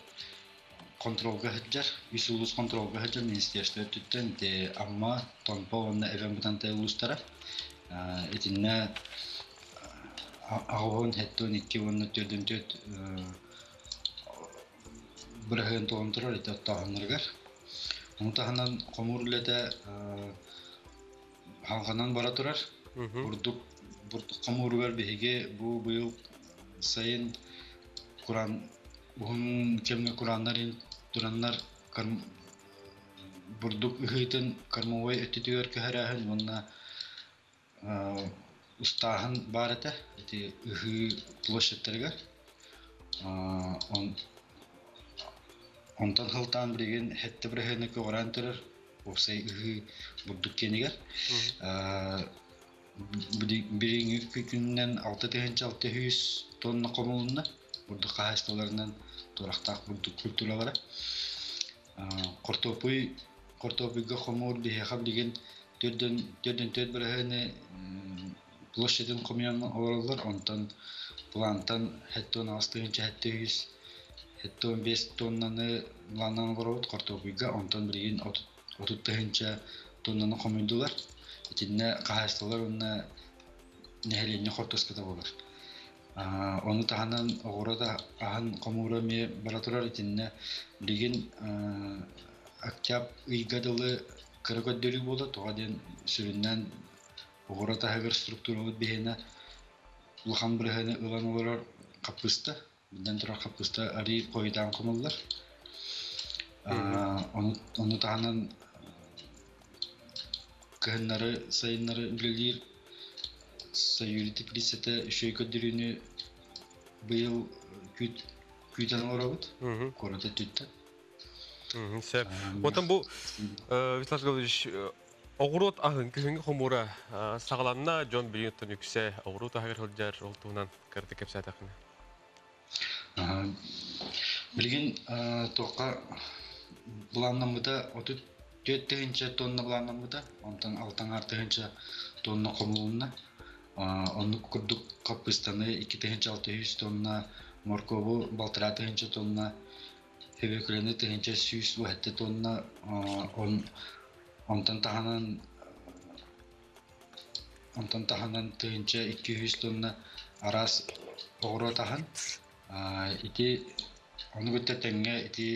контролга сылдьар. Үс улуус контролга сылдьар министерство өттүттэн ити Амма, Томпо уонна Эбээн Бытантай улуустара. Итиннэ аҕыһын хэттон икки уонна төрдүн төрт быраһыан туолан турар ити оттооһуннарыгар. Ону таһынан хомуур үлэтэ халҕанан бара турар. Бурдук бурдук хомууругар биһиги бу быйыл сайын куран уһун кэмҥэ курааннар тураннар бурдук ыһыытын кормовой өттүтүгэр көһөрөөһүн уонна устааһын баар этэ ити ыһыы площадьтарыгар онтон сылтаан билигин сэттэ бырыһыаны көҕүрээн турар уопсай ыһыы бурдук киэнигэр билиҥҥи күнүнэн 6600 тонна хомулунна бурдук хаһаайыстыбаларынан туорахтаах бурдук культуралара хортуоппуй хортуоппуйга хомуур биһиэхэ билигин төрдөн төрт быраһыаны площадын хомуйан олороллор онтон плантан 78 тыһыынча 700 75 тоннаны планнан олоробут хортуоппуйга онтон билигин 30 тыһыынча тоннаны хомуйдулар итиннэ хаһаайыстыбалар уонна нэһилиэнньэ хортуоската буолар Ону таһынан оҕуруот аһын хомуура эмиэ бара турар итиннэ билигин октябрь ыйга дылы кыра көрдөрүү буолар тоҕо диэн сүрүннээн оҕуруот аһыгар структурабыт биһиэнэ улахан бырыһыаны ылан олорор хаппыыста биллэн турар хаппыыста арыый хойутаан хомуллар ону таһынан кыһыннары сайыннары үлэлиир Саюри теплицата үчүгэй көрдөрүүнү быйыл күүтэн олоробут куорат өттүттэн. Сөп. Оттон бу Вячеслав Гаврилович оҕуруот аһын күһүҥҥү хомуура саҕаланна дьон билигин үксэ оҕуруот аһыгар сылдьар ол туһунан кыратык кэпсээтэххинэ. Билигин туохха былааннаммыта 34 тыһыынча тонна былааннаммыта, онтон 6,5 тыһыынча тонна хомулунна. Оннук курдук хаппыыстаны 2600 тонна, моркуобу 1,5 тыһыынча тонна, Өбүкүлэни 1107 тонна, онтон таһынан Онтон таһынан 1200 тонна араас оҕуруот аһын. Ити ону кытта тэҥҥэ ити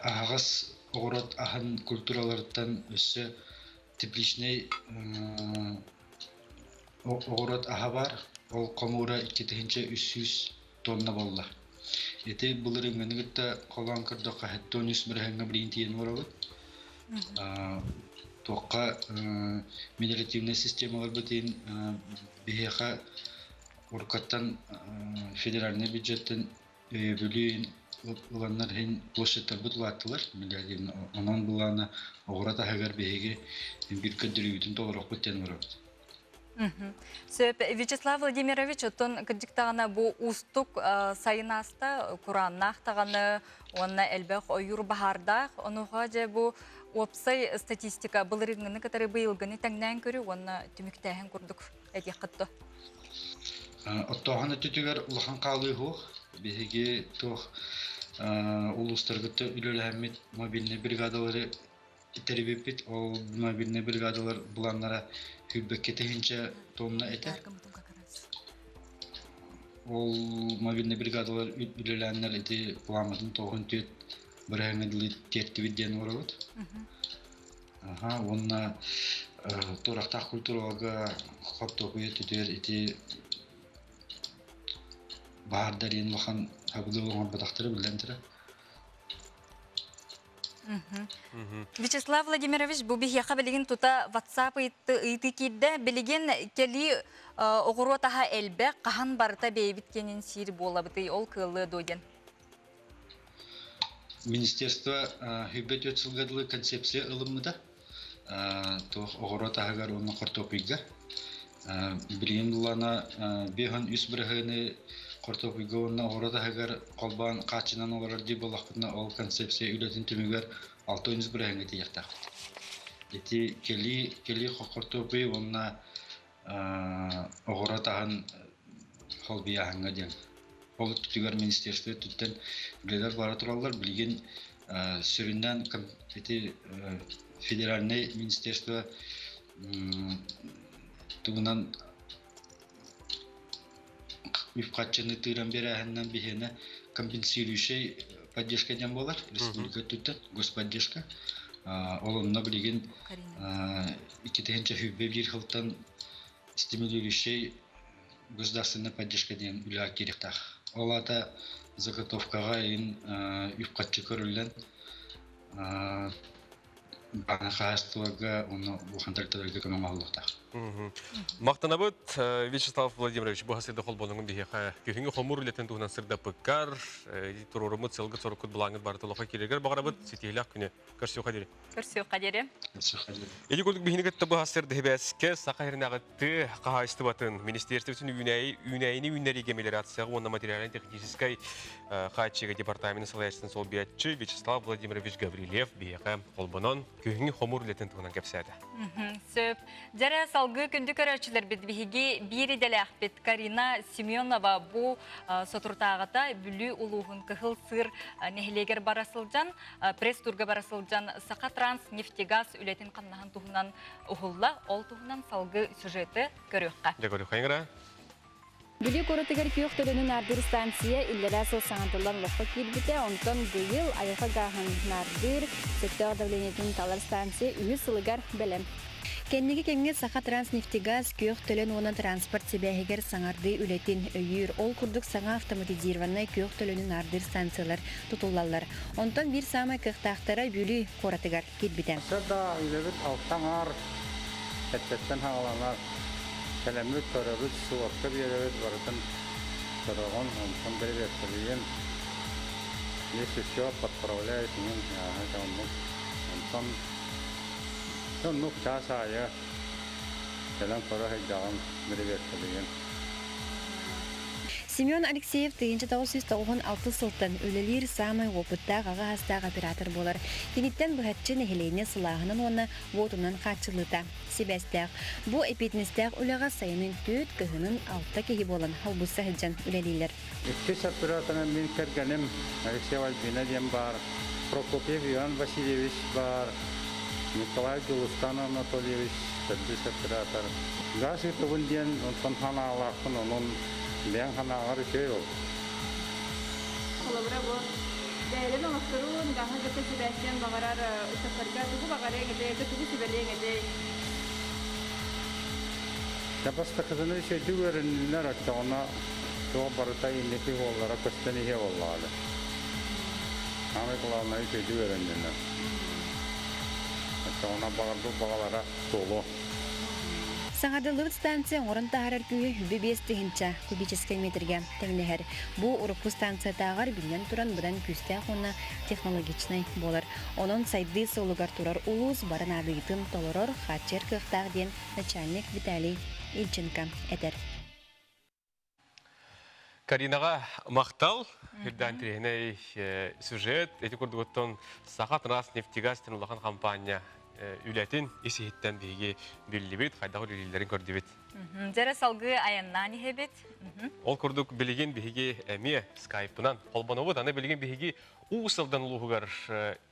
аһаҕас оҕуруот аһын культураларыттан өссө тепличнэй оҕуруот аһа баар. Ол хомуура 2300 тонна буолла. Ити былырыыҥҥыны кытта холоон көрдөххө, 73 бырыһыаҥҥа билигин тиийэн олоробут. Туохха мелиоративнай системаларбытын биһиэхэ уруккаттан федеральнай бюджеттан өйөбүлү ыланнар иһин площадьтарбыт улааттылар. Онон былаана оҕуруот аһыгар биһиги биир көрдөрүүбүтүн толоруохпут диэн олоробут. Сөп. Вячеслав Владимирович, оттон кырдьык даҕаны бу уустук сайын ааста, курааннаах даҕаны уонна элбэх ойуур баһаардаах. Онуоха дьэ бу уопсай статистика былырыыҥҥыны кытары быйылгыны тэҥнээн көрүү уонна түмүктээһин курдук этиэххит дуо? Оттооһун өттүтүгэр улахан хаалыы суох. Биһиги туох улуустаргыт үлэлэһэммит мобильнай бригадалары тэрийбиппит. Ол мобильнай бригадалар былааннара күүрбэккэ тыһыынча тонна этэ. Ол мобильнай бригадалар үлэлээннэр ити планмытын тоҕун түөт бырыһыаҥҥа дылы тиэртибит диэн олоробут. Аха, уонна туорахтаах культураларга хортуопуйа түтүөр ити баһаардар иин улахан абылыы оҥорботохторо биллэн турар. Вячеслав Владимирович, бу биһиэхэ билигин тута WhatsApp ыйытыы киирдэ. Билигин кэлии оҕуруот аһа элбэх, хаһан барыта бэйэбит киэнин сиир буолабытый, ол кыаллыа дуо диэн? Министерство сүүрбэ түөрт сылга дылы концепция ылыммыта. Туох оҕуруот аһыгар уонна хортуопуйга. Билигин буллаана 53 бырыһыаны хортуопуйга уонна оҕуруот аһыгар холбоон хааччынан олорор дии буоллахпытына, ол концепция үлэтин түмүгэр 63 бырыһыаҥҥа тиийиэхтээхпит. Ити кэлии кэлии хортуопуй уонна оҕуруот аһын холбуйааһыҥҥа диэн. Ол өттүгэр министерство өттүттэн үлэлэр бара тураллар. Билигин сүрүннээн ити федеральнай министерство тугунан үп-харчыны тыыран биэрээһиннэн биһиэнэ компенсирующай поддержка диэн буолар республика өттүттэн господдержка. Ол онно билигин 2021 сылтан стимулирующай государственная поддержка диэн үлэҕэ киириэхтээх. Ол аата заготовкаҕа иһин үп-харчы көрүллэн баана хаһаайыстыбаларга уонна улахан тэрилтэлэргэ көмө оҥоһуллуохтаах. Махтанабыт, Вячеслав Владимирович, бу сырда холбонуҥун биһиэхэ күһүҥҥү хомуур үлэтин туһунан сырдаппыккар, туруоруммут сылгы-соруккут былааҥҥыт барыта олоххо киирэргэр баҕарабыт. Ситиһиилээх күнү көрсүөххэ диэри. Көрсүөххэ диэри. Көрсүөххэ диэри. Ити курдук биһини кытта бу сырда сибээскэ Саха сиринээҕи тыа хаһаайыстыбатын министерствотын үүнээйи үүнээйини үүннэриигэ мелиорацияҕа уонна материально-техническай хааччыйга департаменын салайааччытын солбуйааччы Вячеслав Владимирович Гаврильев биһиэхэ холбонон күһүҥҥү хомуур үлэтин туһунан кэпсээтэ. Сөп. Дьэрэ салгыы күндү көрөөччүлэрбит биһиги биир идэлээхпит Карина Семенова бу соторутааҕыта Бүлүү улууһун Кыһыл Сыыр нэһилиэгэр бара сылдьан пресс-турга бара сылдьан Саха Транс нефтегаз үлэтин хамнаһын туһунан уһулла. Ол туһунан салгыы сюжеты көрүөххэ. Дьэ көрүөххэ ыҥыра. Бүлүү куоратыгар күөх төлөнү наардыыр станция иллэрээ сыл саҥардыллан олоххо киирбитэ, онтон быйыл айылҕа гааһын наардыыр, сөптөөх давлениетын талар станция үһүс сылыгар бэлэм. Кэнники кэмҥэ Сахатранснефтегаз күөх төлөн уонна транспорт сибээһигэр саҥардыы үлэтин өйүүр. Ол курдук саҥа автоматизированнай күөх төлөнү наардыыр станциялар тутуллаллар. Онтон биир саамай кыахтаахтара Бүлүү куоратыгар киирбитэ. Өссө да үлэбит алтан аар эрдэттэн саҕаланар. Кэлэммит көрөбүт, суокка биэрэбит, барытын көрөҕүн, онтон бэрэбиэркэлиигин. Если все подправляешь, оннук. Онтон оннук чаас аайы кэлэн көрө сылдьаҕын, бэрэбиэркэлиигин. Семен Алексеев 1996 сылтан үлэлиир саамай уопуттаах аҕа саастаах оператор буолар. Киниттэн быһаччы нэһилиэнньэ сылааһынан уонна уотунан хааччыллыыта сибээстээх. Бу эпиэтинэстээх үлэҕэ сайынын түөрт, кыһынын алта киһи буолан холбуса сылдьан үлэлииллэр. Иккис операторынан мин кэргэним Алексей Альбина диэн баар, Прокопьев Иван Васильевич баар. Николай Дьулустан Анатольевич төрдүс оператор. Газ ыытабын диэн онтон ханаалаахпын, онон бэйэҥ ханаалар үчүгэй ол. Холобура бу бэйэлэрин оҥотторуун, гаһы кытта сибээстиэн баҕарар ыччаттарга тугу баҕарыаҥ этэй, тугу сүбэлиэҥ этэй? Бастакытын үчүгэйдик үөрэннилэр, оччоҕуна туох барыта инники уоллара көстөн иһиэ буоллаҕа. Самый главное үчүгэйдик үөрэннилэр. Оччоҕуна баҕарбыт баҕалара туолуо. Саҥардыллыбыт станция оҥорон таһаарар күүһэ 25 тыһыынча кубическай метргэ тэҥнэһэр. Бу урукку станциятааҕар биллэн туран быдан күүстээх уонна технологичнай буолар. Онон сайдыы суолугар турар улуус бары наадыйыытын толорор, хааччыйар кыахтаах диэн начальник Виталий Ильченко этэр. Каринаҕа махтал. Үрдээн интэриэһинэй сюжет. Ити курдугуттан Саха Транснефтегаз диэн улахан компания үлэтин ис-иһиттэн биһиги биллибит, хайдах үлэлииллэрин көрдүбүт. Дьэрэ салгыы айаннаан иһэбит. Ол курдук билигин биһиги эмиэ скайпынан холбонобут. Аны билигин биһиги Уус Алдан улууһугар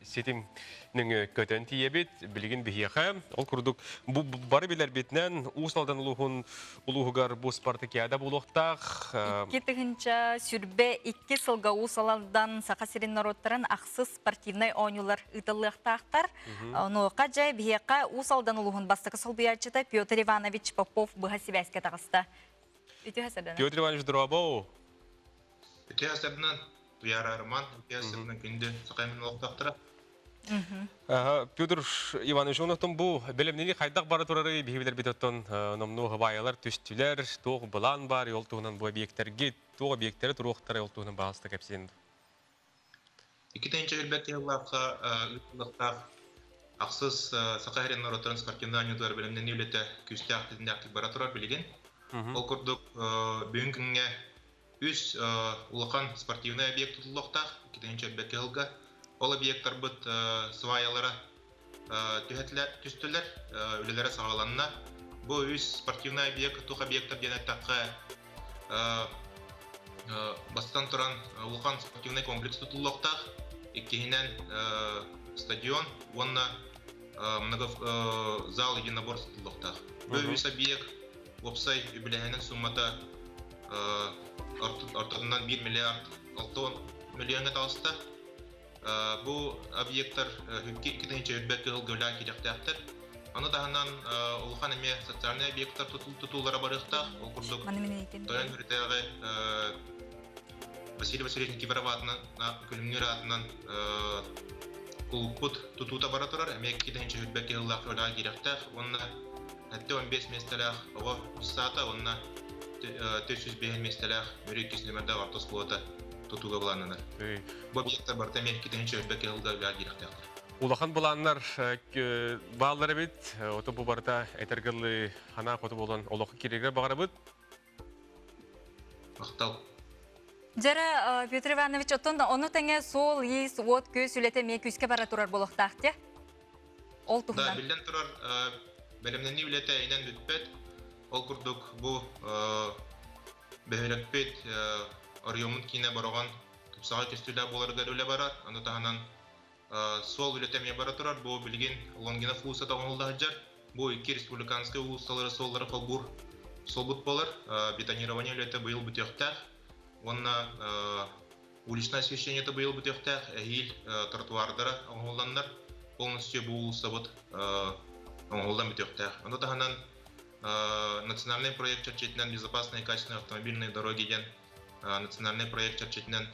ситим нөҥүө көтөн тиийэбит. Билигин биһиэхэ ол курдук бу бары билэрбитинэн Уус Алдан улууһун улууһугар бу спартакиада буолуохтаах. 2022 сылга Уус Алдан Саха сирин норуоттарын ахсыс спортивнай оонньуулар ыытыллыахтаахтар. Онуоха дьэ биһиэхэ Уус Алдан улууһун бастакы солбуйааччыта Петр Иванович Попов быһа сибээскэ таҕыста. Үтүө сарданан. Петр Иванович, дорообоо. Үтүө сарданан. Туйаара Роман, үтүө күндү сахаймын олохтоохторо. Петр Иванович, онотон бу бэлэмнени хайдах бара турары биһи билэрбит оттон номнуо хабаайалар түстүлэр, туох былаан бар, ол туһунан бу объектэрги, туох объектэри туруохтара ол туһунан баҕаста кэпсиэн. Икки тыһыынча сыллаахха ыытыллыахтаах ахсыс Саха сирин норуоттарын спортивнай оонньуутугар бэлэмнэнии үлэтэ күүстээх тэтимнээхтик бара турар билигин. Ол курдук бүгүн күҥҥэ Үс улахан спортивнай объект тутуллуохтаах, 2005 сылга. Ол объектарбыт сваялара түстүлэр, үлэлэрэ саҕаланна. Бу үс спортивнай объект, туох объектар диэн эттэххэ, бастатан туран улахан спортивнай комплекс тутуллуохтаах, иккиһинэн стадион уонна много зал единоборств тутуллуохтаах. Бу үс объект уопсай үбүлээһинин суммата ортотунан 1 миллиард 6 миллиоҥҥа таҕыста. Бу объектар 2004 кыһыл гөлөөн киириэхтээхтэр. Ону таһынан улахан эмиэ социальнай объектар тутуулара барыахтаах. Ол курдук Тойон Мүрүтээҕи Василий Васильевич Никифоров аатынан, Күлүмнүүр аатынан кулуппут тутуута бара турар. Эмиэ 2004 кыһыллаах үлэҕэ киириэхтээх уонна 75 миэстэлээх оҕо саата уонна 405 миэстэлээх Мүрү иккис нүмердээх орто оскуолата тутууга былааннанар. Бу объектар барыта эмиэ 2025 сылга үлэҕэ киириэхтээхтэр. Улахан былааннар бааллар эбит. Ото бу барыта этэргэлли ханаа хоту буолан олоххо киирэргэ баҕарабыт. Махтал. Дьэрэ, Петр Иванович, оттон ону тэҥэ суол-иис, уот-күөс үлэтэ эмиэ күүскэ бара турар буолуохтаах дии. Ол туһунан. Да, биллэн турар, бэлэмнэнии үлэтэ инэн бүппэт. Ол курдук бу бөһүөлэкпит оройуоммут киинэ Бороҕон тупсаҕай көстүүлээх буоларыгар үлэ барар. Ону таһынан суол үлэтэ эмиэ бара турар. Бу билигин Лонгинов уулуссата оҥоһулла сылдьар. Бу икки республиканскай уулуссалары суоллары холбуур суолбут буолар. Бетонирование үлэтэ быйыл бүтүөхтээх. Уонна уличное освещениета быйыл бүтүөхтээх. Эһиил тротуардара оҥоһулланнар полностью бу уулуссабыт оҥоһуллан бүтүөхтээх. Ону таһынан национальный проект чэрчитинэн безопасные и качественные автомобильные дороги диэн национальный проект чэрчитинэн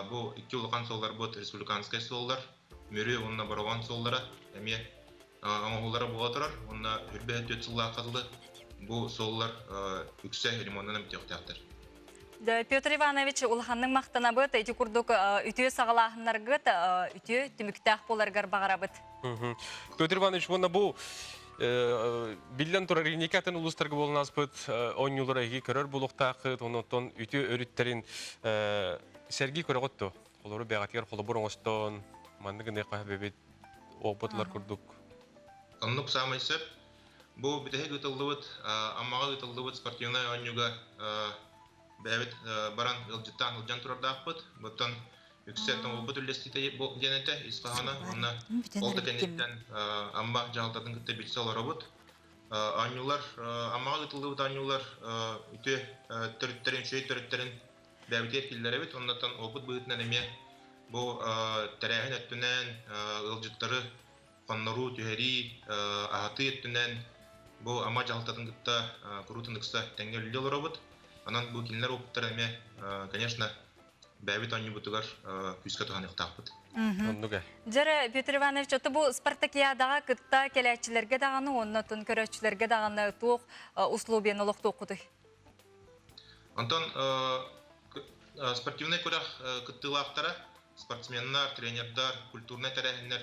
Бу икки улахан суолларбыт республиканскай суоллар, Мүрү уонна Бороҕон суоллара эмиэ оҥоһуулара буола турар. Уонна үрбэһэ түөрт сыллаахха дылы бу суоллар үксэ ремоннанан бүтүөхтээхтэр. Петр Иванович, улаханнык махтанабыт. Ити курдук үтүө саҕалааһыннаргыт үтүө түмүктээх буоларыгар баҕарабыт. Петр Иванович, уонна бу биллэн турар инники атын улуустарга буолан ааспыт оонньуулары эһиги көрөр буолуохтааххыт, онон үтүө өрүттэрин сэргии көрөҕүт дуо? Олору бэҕэтигэр холобур оҥостон, маннык гыныахха сөбүт, опытлар курдук. Оннук саамай сөп. Бу бүтэһик ыытыллыбыт, Аммаҕа ыытыллыбыт спортивнай оонньууга бэйэбит баран ыалдьыттаан сылдьан турардаахпыт. Оттон Үксэ тоҥолбут үллэстиитэ диэн этэ ис хоһооно. Уонна ол да кэнниттэн Амма дьаһалтатын кытта билсэ олоробут. Оонньуулар Аммаҕа ыытыллыбыт оонньуулар үтүө төрүттэрин, үчүгэй төрүттэрин бэйэбитигэр киллэрэбит. Оннуттан опыт быһыытынан эмиэ бу тэрээһин өттүнэн ыалдьыттары хонноруу, түһэрии, аһатыы өттүнэн бу Амма дьаһалтатын кытта куруутун ыкса тэҥҥэ үлэлии олоробут. Онон бу кинилэр опыттара эмиэ, конечно, бэйэбит оонньуубутугар күүскэ туһаныахтаахпыт. Оннук ээ. Дьэрэ, Петр Иванович, ото бу спартакиадаҕа кытта кэлээччилэргэ даҕаны уонна оттон көрөөччүлэргэ даҕаны туох условияны олохтуоххутуй? Онтон спортивнай күрэх кыттыылаахтара, спортсменнар, тренердар, культурнай тэрээһиннэр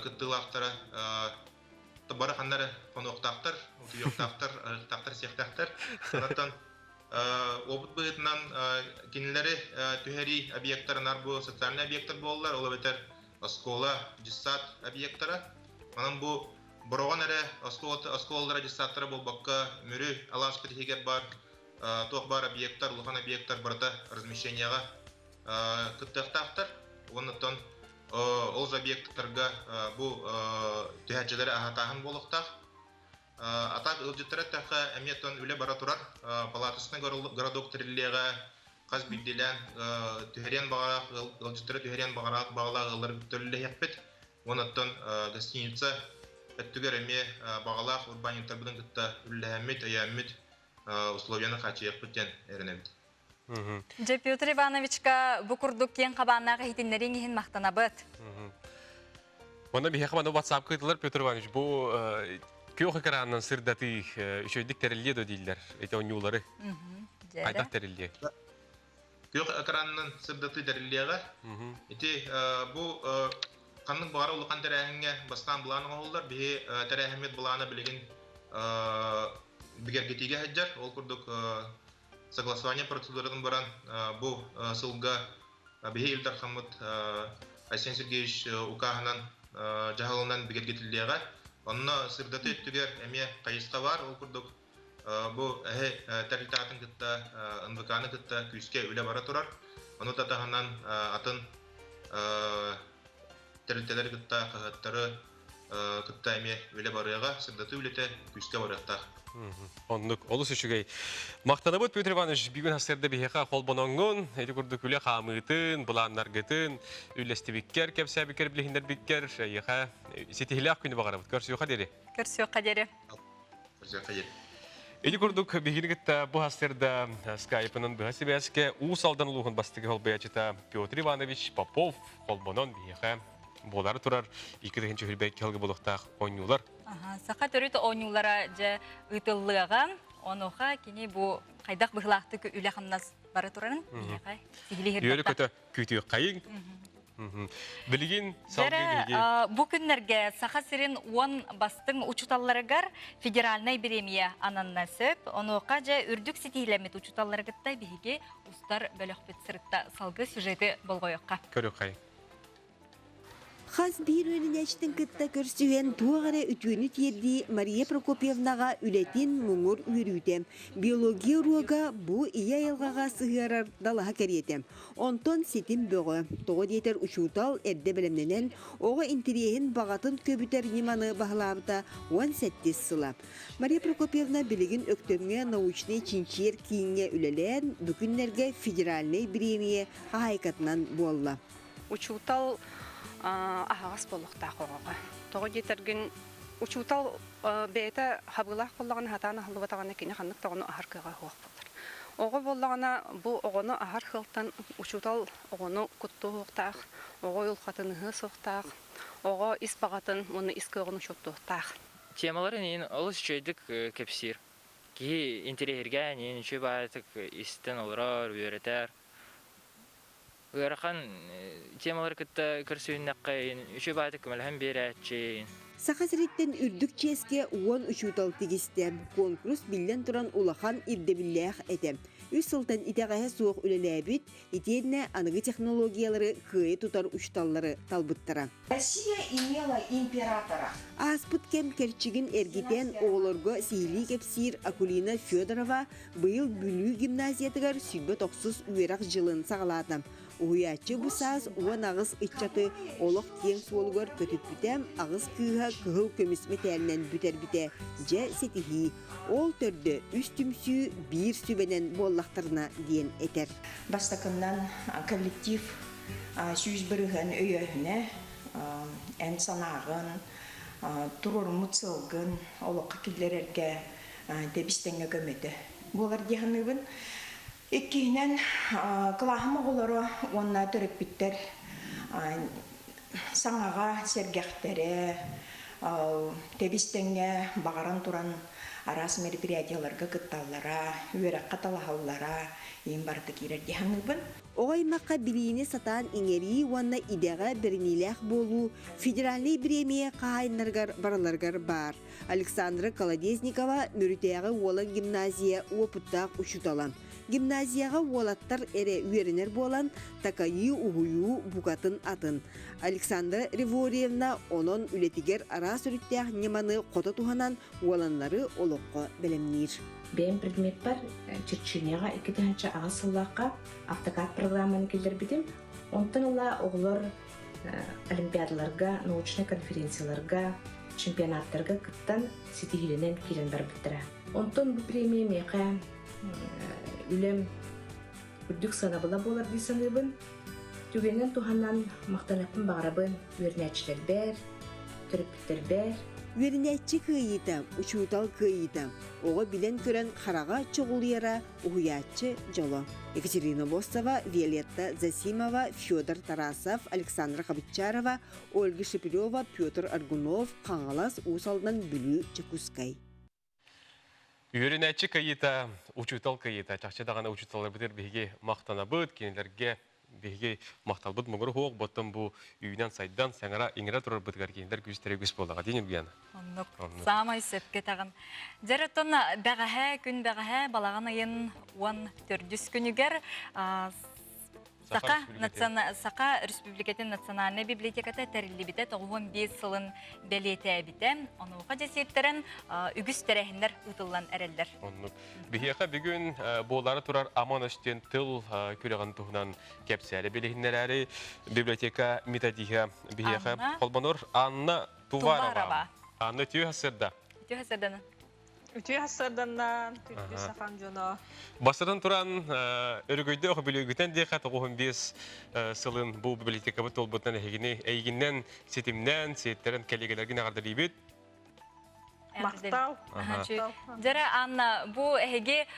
кыттыылаахтара бары ханна эрэ хонуохтаахтар, утуйуохтаахтар, арыахтаахтар, сиэхтээхтэр. Онтон опыт быһыытынан кинилэри түһэрии объектарынар бу социальный объектар буоллар, ол эбэтэр оскуола, дьыссаат объектара. Онон бу Бороҕон эрэ оскуолалара, дьыссааттара буолбакка, Мүрү алааспыт иһигэр баар туох баар объектар, улахан объектар барыта размещениеҕа кыттыахтаахтар. Уонна оттон ол объектарга бу түһээччилэри аһатааһын буолуохтаах. А так ыалдьыттара эттэххэ, эмиэ оттон үлэ бара турар. Палаточный городок тэриллиэҕэ, хас биирдиилээн түһэриэн баҕалаах ыалдьыттары түһэриэн баҕалаах баҕалаах ыаллары төллөһүөхпүт. Уонна оттон гостиница өттүгэр эмиэ баҕалаах урбаанньыттарбытын кытта үллэһэммит, өйөөммүт условияны хааччыйыахпыт диэн эрэнэбит. Дьэ, Петр Ивановичка бу курдук киэҥ хабааннаах иһитиннэрииҥ иһин махтанабыт. Онно биһиэхэ маны WhatsApp кыытылар Петр Иванович бу күөх экранынан сырдатыы үчүгэйдик тэриллиэ да дииллэр эти оонньуулары. Хайдах тэриллиэ? Күөх экранынан сырдатыы тэриллиэҕэ. Ити бу ханнык баҕара улахан тэрээһиҥҥэ бастаан былаан оҥоһуллар. Биһи тэрээһиммит былаана билигин бигэргэтиигэ сылдьар. Ол курдук согласование процедуратын баран бу сылга биһи Ил Дархаммыт Айсен Сергеевич укааһынан дьаһалынан бигэргэтиллиэҕэ. Онно сырдатыы өттүгэр эмиэ хайысха баар. Ол курдук бу эһи тэрилтэҕитин кытта НВК-ны кытта күүскэ үлэ бара турар. Ону да таһынан атын тэрилтэлэри кытта хаһыаттары кытта эмиэ үлэ барыаҕа, сырдатыы үлэтэ күүскэ барыахтаах. Оннук, олус үчүгэй. Махтанабыт Петр Иванович, бүгүн сарсыарда биһиэхэ холбоноҥҥун, ити курдук үлэ хаамыытын, былааннаргытын үллэстибиккэр, кэпсээбиккэр, билиһиннэрбиккэр, эйиэхэ ситиһилээх күнү баҕарабыт. Көрсүөххэ диэри. Көрсүөххэ диэри. Көрсүөххэ диэри. Ити курдук биһигини кытта бу сарсыарда скайпынан быһа сибээскэ Уус Алдан улууһун бастакы холбояччыта Петр Иванович Попов холбонон биһиэхэ буолары турар 2022 сылга буолуохтаах оонньуулар. Саха төрүт оонньуулара дьэ ыытыллыаҕа. Онуоха кини бу хайдах быһыылаахтык үлэ-хамнас бара турарын биһиэхэ сиһилии Үөрэ-көтө күүтүөххэйиҥ. Билигин салгыы биһиги Бу күннэргэ Саха сирин уон бастыҥ учууталларыгар федеральнай бириэмийэ ананна сөп. Онуоха дьэ үрдүк ситиһиилэммит учууталлары кытта биһиги устар бөлөхпүт сырытта салгыы сюжеты болҕойуохха. Көрүөххэйиҥ. Хас биир үөрэнээччитин кытта көрсүһэн туох эрэ үтүөнү тиэрдии Мария Прокопьевнаҕа үлэтин муҥур үөрүүтэ. Биология уруога бу ийэ айылҕаҕа сыһыарар далаһа кэриэтэ. Онтон ситим бөҕө. Тоҕо диэтэр учуутал эрдэ бэлэмнэнэн, оҕо интириэһин баҕатын көбүтэр ньыманы баһылаабыта 17 сыла. Мария Прокопьевна билигин Өктөмҥө научнай чинчийэр кииҥҥэ үлэлээн, бу күннэргэ федеральнай бириэмийэ хаһаайкатынан буолла. Учуутал аһаҕас буолуохтаах оҕоҕо. Тоҕо диэтэргин, учуутал бэйэтэ хабыылаах буоллаҕына, сатаан аһыллыбатаҕына, кини ханнык да оҕону аһар кыаҕа суох буолар. Оҕо буоллаҕына, бу оҕону аһар сыалтан учуутал оҕону куттуохтаах, оҕо уйулҕатын ыһыа суохтаах, оҕо ис баҕатын уонна ис кыаҕын учуоттуохтаах. Темаларын иһин олус үчүгэйдик кэпсиир. Киһи интэриэһиргээн иһин үчүгэй баҕайытык истэн олорор, үөрэтэр. Ыарахан темалары кытта көрсүһүннэххэ үчүгэй баҕайытык көмөлөһөн биэрээччи. Саха сириттэн үрдүк чиэскэ уон учуутал тигистэ. Куонкурус биллэн туран улахан ирдэбиллээх этэ. Үс сылтан итэҕэһэ суох үлэлээбит, итиэннэ аныгы технологиялары кыайа тутар учууталлары талбыттара. Россия имела императора. Ааспыт кэм кэрчигин эргитэн оҕолорго сиһилии кэпсиир Акулина Федорова быйыл Бүлүү гимназиятыгар 190 үөрэх дьылын саҕалаата. Уһуйааччы бу саас 18 ыччаты олох киэҥ суолугар көтүппүтэ, аҕыс кыыһа кыһыл көмүс мэтээлинэн бүтэрбитэ. Дьэ, ситиһии. Ол төрдө үс түмсүү биир сүбэнэн буоллахтарына диэн этэр. Бастакыннан коллектив 100% өйөөһүнэ, эн санааҕын, туруоруммут сыалгын олоххо киллэрэргэ тэбис-тэҥҥэ көмөтө буолар дии саныыбын. Иккиһинэн, кылааһым оҕолоро уонна төрөппүттэр саҥаҕа сэргэхтэрэ, тэбис-тэҥҥэ баҕаран туран араас мероприятиеларга кытталлара, үөрэххэ талаһаллара иин барыта киирэр дии саныыбын. Оҕо аймахха билиини сатаан иҥэрии уонна идэҕэ бэриниилээх буолуу федеральнай бириэмийэ хаһаайыннарыгар барыларыгар баар. Александра Колодезникова Мүрүтээҕи Уолан гимназия уопуттаах учуутала. Гимназияҕа уолаттар эрэ үөрэнэр буолан, такайыы, уһуйуу букатын атын. Александра Реворьевна онон үлэтигэр араас өрүттээх ньыманы хото туһанан уоланнары олоххо бэлэмниир. Бэйэм предмеппэр Чечняҕа 2008 сыллаахха автокад программаны киллэрбитим. Онтон ыла оҕолор олимпиадаларга, научнай конференцияларга, чемпионаттарга кыттан ситиһиилэнэн киирэн барбыттара. Онтон бу премия миэхэ үлэм үрдүк сыанабыла буолар дии саныыбын. Түгэнинэн туһанан махтаныахпын баҕарабын үөрэнээччилэрбэр, төрөппүттэрбэр. Үөрэнээччи кыайыыта, учуутал кыайыыта. Оҕо билэн-көрөн хараҕа чоҕулуйара уһуйааччы дьоло. Екатерина Лосова, Виолетта Засимова, Федор Тарасов, Александра Хабычарова, Ольга Шепелева, Петр Аргунов, Хаҥалас, Уус Алдан, Бүлүү, Дьокуускай. Үөрэнээччи кыайыыта, учуутал кыайыыта. Чахчы даҕаны учууталларбытыгар биһиги махтанабыт, кинилэргэ биһиги махталбыт муҥур суох, оттон бу үүнэн-сайдан, саҥара иҥэрэ турарбытыгар кинилэр күүстэрэ үгүс буоллаҕа дии Ньургуяна. Оннук. Саамай сөпкө этэҕин. Дьэр оттон бэҕэһээ күн бэҕэһээ балаҕан ыйын 14 күнүгэр Саха, Саха Республикатын национальнай библиотеката тэриллибитэ 95 сылын бэлиэтээбитэ. Онуоха дьэ сиэттэрэн үгүс тэрээһиннэр ыытыллан эрэллэр. Оннук. Биһиэхэ бүгүн буолаары турар Амон өстүөн тыл күрэҕин туһунан кэпсээри билиһиннэрээри библиотека методиһа биһиэхэ холбонор Анна Туварова. Анна үтүө сырда. Үтүө сырдана. Үтүө сарданнан, күндү сахан дьоно. Бастатан туран, өрөгөйдөөх бүлүүгүтэн диэхэ 95 сылын бу библиотекабыт туолбутунан эһигини эйигиннэн ситимнээн, сиэттэрэн кэлигэлэргин эҕэрдэлиибит. Махтал. Дьэрэ, Анна, бу эһиги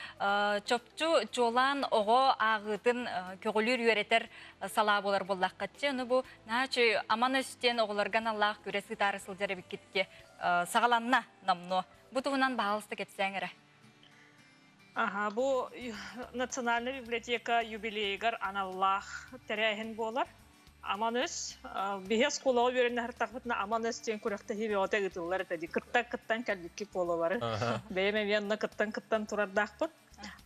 чопчу чуолаан оҕо ааҕыытын көҕүлүүр үөрэтэр салаа буолар буоллаххытчы, ону бу наачы аман өстүөн оҕолорго аналлаах күрэс ыытаары сылдьар эбиккитке саҕаланна номнуо. Бу туһунан баһаалыста кэпсээҥ эрэ. Аха, бу Национальная библиотека юбилейыгар аналлаах тэрээһин буолар. Аман өс, биһи оскуолаҕа үөрэнэ Аман өс диэн күрэхтэһии бөҕөтө ыытыллар этэ дии. Кытта кыттан кэлбиккит буолалары. Бэйэм эмиэ онно кыттан кыттан турардаахпын.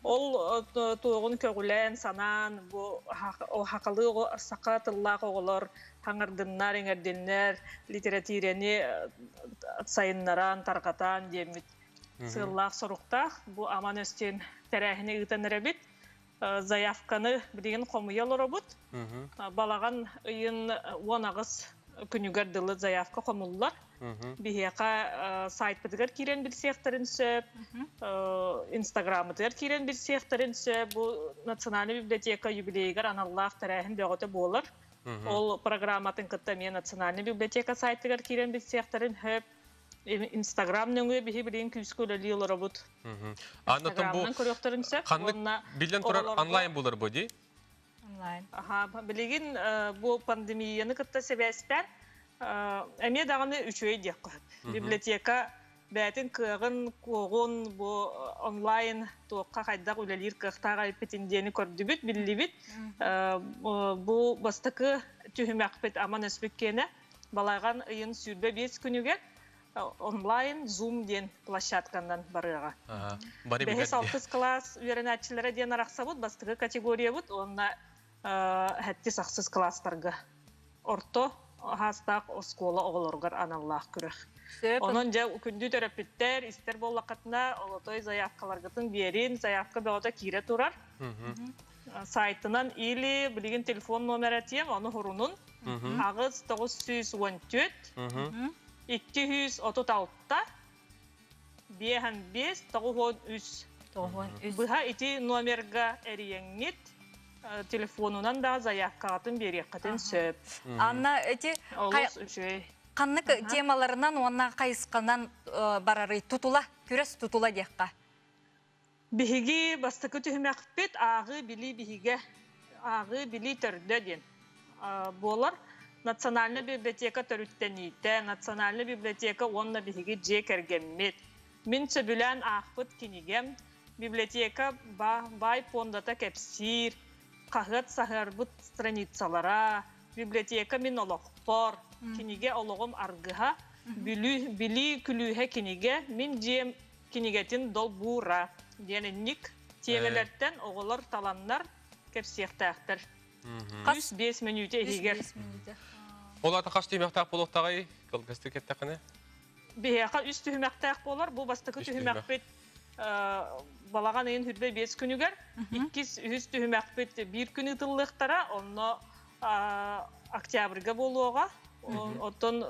Ол туоҕун көҕүлээн, санаан, бу хахалыы оҕо, саха тыллаах оҕолор хаҥардыннар, иҥэрдиннэр, литэрэтиирэни сайыннаран, тарҕатан диэммит сыаллаах-соруктаах бу Аман өстүөн тэрээһини ыытан эрэбит. Заявканы билигин хомуйа олоробут. Балаҕан ыйын 18 күнүгэр дылы заявка хомуллар. Биһиэхэ сайтпытыгар киирэн билсиэхтэрин сөп, инстаграммытыгар киирэн билсиэхтэрин сөп. Бу Национальная библиотека юбилейыгар аналлаах тэрээһин бөҕөтө буолар. Ол программатын кытта эмиэ Национальная библиотека сайтыгар киирэн билсиэхтэрин сөп. Инстаграм нөҥүө биһи билигин күүскэ үлэлии олоробут. Анна бу көрүөхтөрүн сөп. Ханнык биллэн турар онлайн булар бу дии? Онлайн. Аха, билигин бу пандемияны кытта сибээстээн эмиэ даҕаны үчүгэй диэххэ сөп. Библиотека бэйэтин кыаҕын, куоҕун бу онлайн туохха хайдах үлэлиир кыахтаах эппитин диэни көрдүбүт, биллибит. Бу бастакы түһүмэхпит Аман өспүт киэнэ балаҕан ыйын 25 күнүгэр. онлайн Zoom диэн площадканан барыаҕа. Бэһис алтыс кылаас үөрэнээччилэрэ диэн арахсабыт, бастакы категориябыт уонна сэттис ахсыс кылаастарга орто аһаастаах оскуола оҕолоругар аналлаах күрэх. Онон дьэ күндү төрөппүттэр истэр буоллаххытына олотой заявкаларгытын биэрин, заявка бөҕөтө киирэ турар. Сайтынан или билигин телефон номера тиэм, ону хурунун. Аҕыс 914 236 55 93 Быһа ити номерга эрийэҥҥит телефонунан да заявкаҕытын биэриэххитин сөп. Анна эти Олус үчүгэй. ханнык темаларынан уонна хайысханан барарый тутула, күрэс тутула диэххэ. Биһиги бастакы түһүмэхпит ааҕыы билии биһигэ, ааҕыы билии төрдө диэн буолар. Национальнай библиотека төрүттэниитэ, Национальнай библиотека уонна биһиги дьиэ кэргэммит. Мин сөбүлээн аахпыт кинигэм, библиотека баай пуондата кэпсиир, хаһыат саһыарбыт страницалара, библиотека мин олохпор, кинигэ олоҕум аргыһа, билии күлүүһэ кинигэ, мин дьиэм кинигэтин долбуура диэн инник тиэмэлэртэн оҕолор таланнар кэпсиэхтээхтэр. Хас 5 мүнүүтэ иһигэр. Ол аата хас түһүмэхтээх буолуохтааҕый? Кылгастык эттэххинэ. Биһиэхэ үс түһүмэхтээх буолар. Бу бастакы түһүмэхпит балаҕан ыйын 25 күнүгэр, иккис, үһүс түһүмэхпит биир күн ыытыллыахтара. Онно октябрьга буолуоҕа. Оттон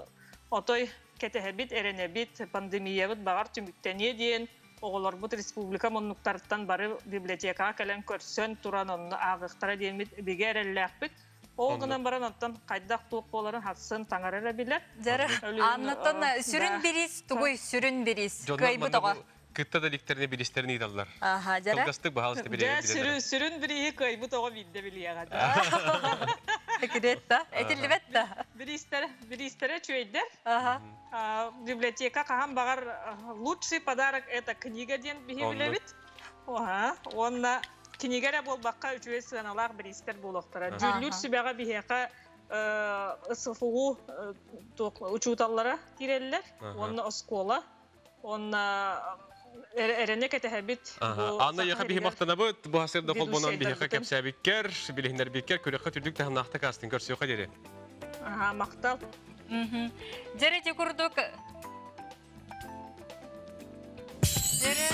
отой кэтэһэбит, эрэнэбит, пандемиябыт баҕар түмүктэниэ диэн оҕолорбут республика муннуктарыттан бары библиотекаҕа кэлэн көрсөн туран онно ааҕыахтара диэммит бигэ эрэллээхпит. Ол гынан баран оттон хайдах туох буоларын хассын таҥара эрэ билэр. Дьэрэ, Аннаттан сүрүн бириис тугуй сүрүн бириис? Кыайбыт оҕо. Кытта да иликтерине биристэрин ыыталлар. Аха, дьэрэ. Кылгастык баһаалыста Дьэ, сүрүн, сүрүн бирииһи кыайбыт оҕо биирдэ билиэҕэ. Секрет да? Этиллибэт да? Бириистэрэ, бириистэрэ үчүгэйдэр. Библиотека хаһан баҕар лучший подарок это книга диэн биһи билэбит. Оха, уонна кинигэ эрэ буолбакка үчүгэй сыаналаах бириистэр буолуохтара. Дьүүллүүр сүбэҕэ биһиэхэ СФУ учууталлара киирэллэр уонна оскуола Уонна эрэнэ кэтэһэбит. Анна яха биһи махтанабыт. Бу хасырда холбонон биһиэхэ кэпсээбиккэр, билиһиннэрбиккэр күрэххэ түрдүк таһымнаахтык астын көрсүөххэ диэри. Аха, махтал. Дьэрэ ити курдук Дьэрэ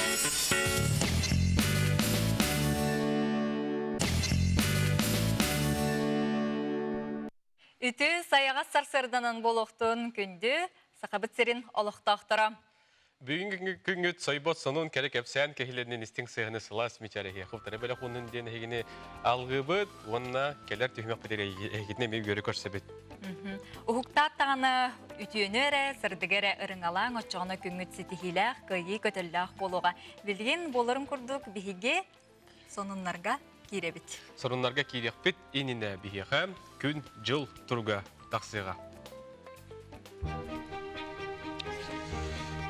Үтүө сайаҕас сарсыарданан буолуохтун күндү Сахабыт сирин олохтоохторо. Бүгүҥҥү күҥҥүт сойбот сонун кэрэ кэпсээн кэһилэринэн истиҥ сыһыаны сылаас мичээрэһиэхэ утары бэлэх уунун диэн эһигини алгыыбыт уонна кэлэр түһүмэхпитигэр эһигитин эмиэ үөрэ көрсөбүт. Уһуктаат даҕаны үтүөнү эрэ, сырдыгы эрэ ырыҥалааҥ, оччоҕуна күҥҥүт ситиһиилээх, кыайыы көтөллөөх буолуоҕа. Билигин буоларын курдук биһиги сонуннарга киирэбит. Сонуннарга киириэхпит иннинэ биһиэхэ күн-дьыл туруга тахсыаҕа.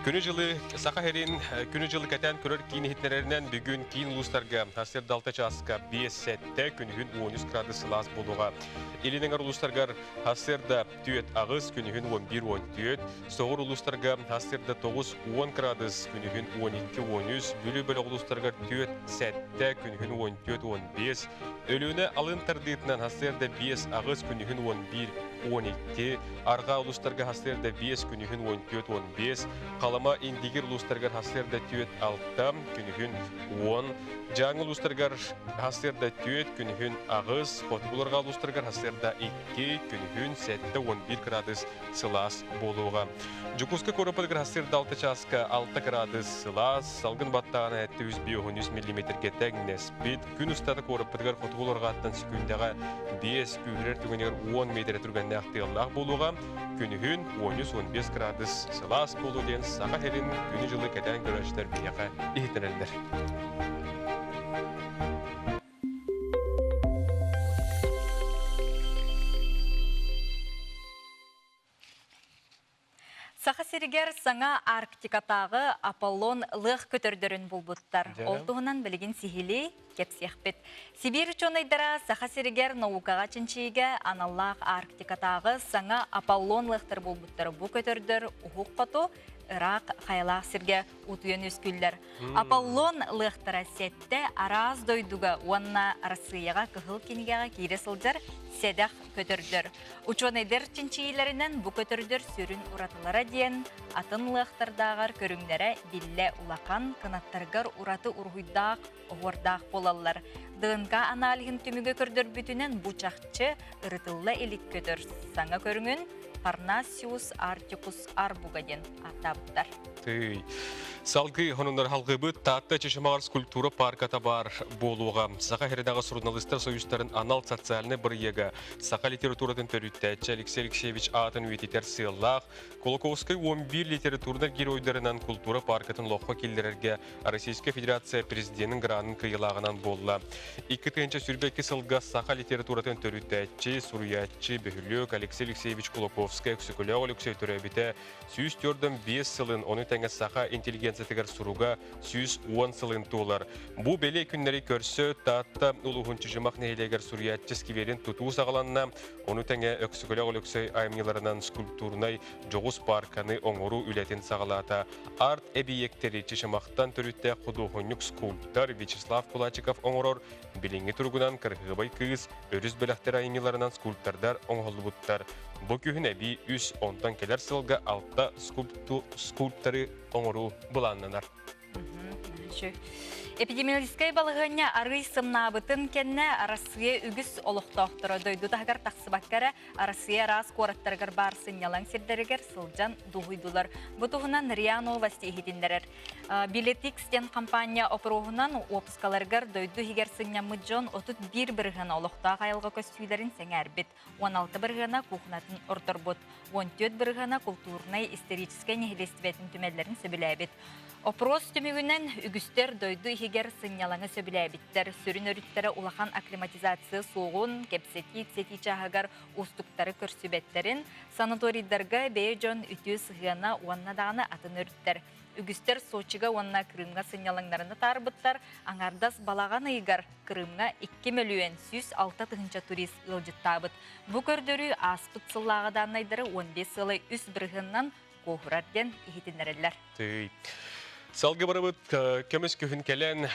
Күнү-дьылы Саха сирин күнү-дьылы кэтээн көрөр киин иһитиннэрэринэн бүгүн киин улуустарга сарсыарда 6 чааска 5-7, күнүһүн 13 градус сылаас буолуоҕа. Илин эҥэр улуустаргар сарсыарда түөрт аҕыс, күнүһүн 11-14, соҕур улуустарга сарсыарда 9-10 градус, күнүһүн 12-13, Бүлүү бөлөх улуустарыгар 4-7, күнүһүн 14-15, Өлүөнэ алын тардыытынан сарсыарда 5-8, күнүһүн 11-12, арҕаа улуустарга сарсыарда 5, күнүһүн 14-15, Халыма Индигир улуустарыгар сарсыарда 4-6, күнүһүн 10, Дьааҥы улуустарыгар сарсыарда 4, күнүһүн 8, хотугуларга улуустарыгар сарсыарда 2, күнүһүн 7-11 градус сылаас буолуоҕа. Дьокуускай куораппытыгар сарсыарда 6 чааска 6 градус сылаас, салгын баттаҕына 753 миллиметргэ тэҥнэспит. Күн устата куораппытыгар хотугу олорҕааттан секундаҕа 5, күүһүрэр түгэнигэр 10 метр түргэннээх тыаллаах буолуоҕа. Күнүһүн 13-15 градус сылаас буолуо диэн Саха сирин күнү-дьылы кэтээн көрөөччүлэр биһиэхэ иһитинэллэр. Саха сиригэр саҥа Арктикатааҕы Аполлон лыах көтөрдөрүн булбуттар. Ол туһунан билигин сиһилии кэпсиэхпит. Сибиир учуонайдара Саха сиригэр наукаҕа чинчийиигэ аналлаах Арктикатааҕы саҥа Аполлон лыахтары булбуттар. Бу көтөрдөр уһук хоту. ыраах хайалаах сиргэ утуйан үөскүүллэр. Аполлон лыахтара сэттэ араас дойдуга уонна Арассыыйаҕа Кыһыл кинигэҕэ киирэ сылдьар сэдэх көтөрдөр. Учуонайдар чинчийиилэринэн бу көтөрдөр сүрүн уратылара диэн атын лыахтардааҕар көрүҥнэрэ биллэ улахан, кынаттарыгар ураты уруһуйдаах, оһуордаах буолаллар. ДНК аналиһын түмүгэ көрдөрбүтүнэн бу чахчы ырытылла илик көтөр саҥа көрүҥүн Parnassius arcticus arbuga диэн ааттаабыттар. Тый. Салгыы хонуннар халгыбыт Таатта Чычымаҕар скульптура парката баар буолуоҕа. Саха Хередаҕа суруналыыстар союзтарын анал социальнай бырайыага саха литературатын төрүттээччи Алексей Алексеевич аатын үйэтитэр сыаллаах Кулаковскай 11 литературнай геройдарынан култуура паркатын олоххо киллэрэргэ Российскай Федерация президенин гранын кыайыылааҕынан буолла. 2022 сылга саха литературатын төрүттээччи, суруйааччы, бөһүлүөк Алексей Алексеевич Кулаковскай Өксөкөлөөх Өлөксөй төрөөбүтэ 145 сылын, ону тэҥэ саха интеллигенциятыгар суруга 110 сылын туолар. Бу бэлиэ күннэри көрсө Таатта улууһун Чычымах нэһилиэгэр суруйааччы скверин тутуу саҕаланна. Ону тэҥэ Өксөкөлөөх Өлөксөй айымньыларынан скульптурнай дьоҕус паарканы оҥоруу үлэтин саҕалаата. Арт-эбийиэктэри Чычымахтан төрүттээх худуоһунньук-скульптор Вячеслав Кулачиков оҥорор. Билиҥҥи туругунан кырыһыабай кыыс өрүс бэлэхтэр айымньыларынан скульптордар оҥоһуллубуттар. Бу күһүн эбии үс, онтон кэлэр сылга алта скульпторы оҥоруу былааннанар. Эпидемиологическай балаһыанньа арыый сымнаабытын кэннэ Арассыыйа үгүс олохтоохторо дойду таһыгар тахсыбакка эрэ Арассыыйа араас куораттарыгар баар сынньалаҥ сирдэригэр сылдьан дуоһуйдулар. Бу туһунан РИА Новости иһитиннэрэр. Билетикс диэн компания опроһунан уоппускаларыгар дойду иһигэр сынньаммыт дьон 31 бырыһыана олохтоох айылҕа көстүүлэрин сэҥээрбит. 16 бырыһыана кухнатын ордорбут. 14 бырыһыана култуурунай историческай нэһилиэстибэтин түмэллэрин сөбүлээбит. Опрос түмүгүнэн үгүстэр дойду иһигэр сынньалаҥы сөбүлээбиттэр. Сүрүн өрүттэрэ улахан акклиматизация суоҕун, кэпсэтии-ипсэтии чааһыгар уустуктары көрсүбэттэрин, санаторийдарга бэйэ дьон үтүө сыһыана уонна даҕаны атын өрүттэр. Үгүстэр Сочига уонна Крымҥа сынньалаҥнарын атаарбыттар. Аҥардас балаҕан ыйыгар Крымҥа 2 мөлүйүөн 106 тыһыынча турист ыалдьыттаабыт. Бу көрдөрүү ааспыт сыллааҕы дааннайдары 15 сыалай 3 бырыһыанынан куоһурар диэн иһитиннэрэллэр. Тыый. Салгы барыбыт көмүс күһүн кэлэн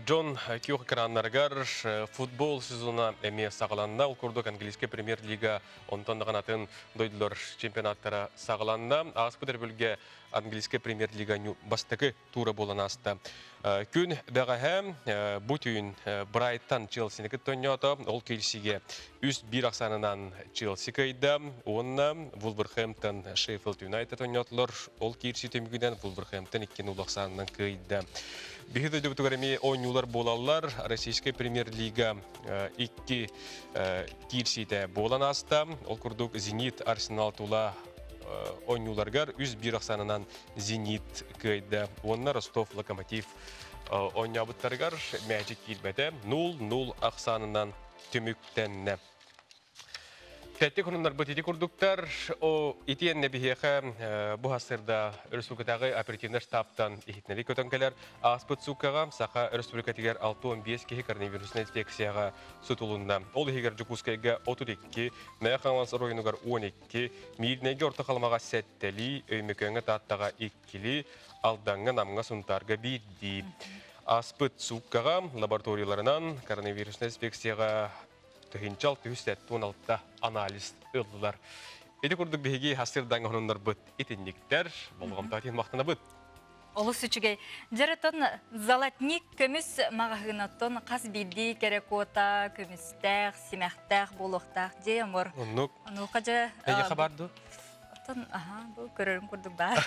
дьон күөх экраннарыгар футбол сезона эмиэ саҕаланна. Ол курдук английскай премьер-лига онтон даҕаны атын дойдулар чемпионаттара саҕаланна. Ааспыт өрөбүлгэ английскай премьер-лига бастакы туура буолан ааста. Күн бэҕэһээ бу түүн Брайтон Челсини кытта оонньоото. Ол киирсиигэ 3-1 ахсаанынан Челси кыайда уонна Вулверхэмптон Шеффилд Юнайтед оонньоотулар. Ол киирсии түмүгүнэн Вулверхэмптон 2-0 ахсаанынан кыайда. Биһи дойдубутугар эмиэ оонньуулар буолаллар. Российскай премьер-лига икки киирсиитэ буолан ааста. Ол курдук Зенит Арсенал тула оонньууларыгар 3-1 ахсаанынан Зенит кыайда уонна Ростов Локомотив оонньообуттарыгар мээчик киирбэтэ 0-0 ахсаанынан түмүктэннэ. Тэттик хонуннарбыт ити курдуктар. О итиэннэ биһиэхэ бу сырда өрөспүүбүлүкэтээҕи оперативнай штабтан иһитиннэрии көтөн кэлэр. Ааспыт сууккаҕа Саха Өрөспүүбүлүкэтигэр 65 киһи коронавируснай инфекцияҕа сутулунна. Ол иһигэр Дьокуускайга 32, Мэҥэ Хаҥалас оройуонугар 12, Мииринэйгэ Орто Халымаҕа сэттэлии, Өймөкөөҥҥө Тааттаҕа иккилии, Алдаҥҥа, Намҥа, Сунтаарга биирдии. Ааспыт сууккаҕа лабораторияларынан коронавируснай инспекцияҕа 1676 анализ ыллылар. Ити курдук биһиги хастырдаҥ оһонуннарбыт итинниктэр, болҕомто махтанабыт. Олус үчүгэй. Дьарытын Золотник көмүс маҕаһыынаттан хас биирдии кэрэ куота, көмүстээх, симэхтээх буолуохтаах дьиэ омор. Оннук. Онуоха дьэ... Эйиэхэ бар дуу? Оттон, аха, бу көрөрүм курдук баар.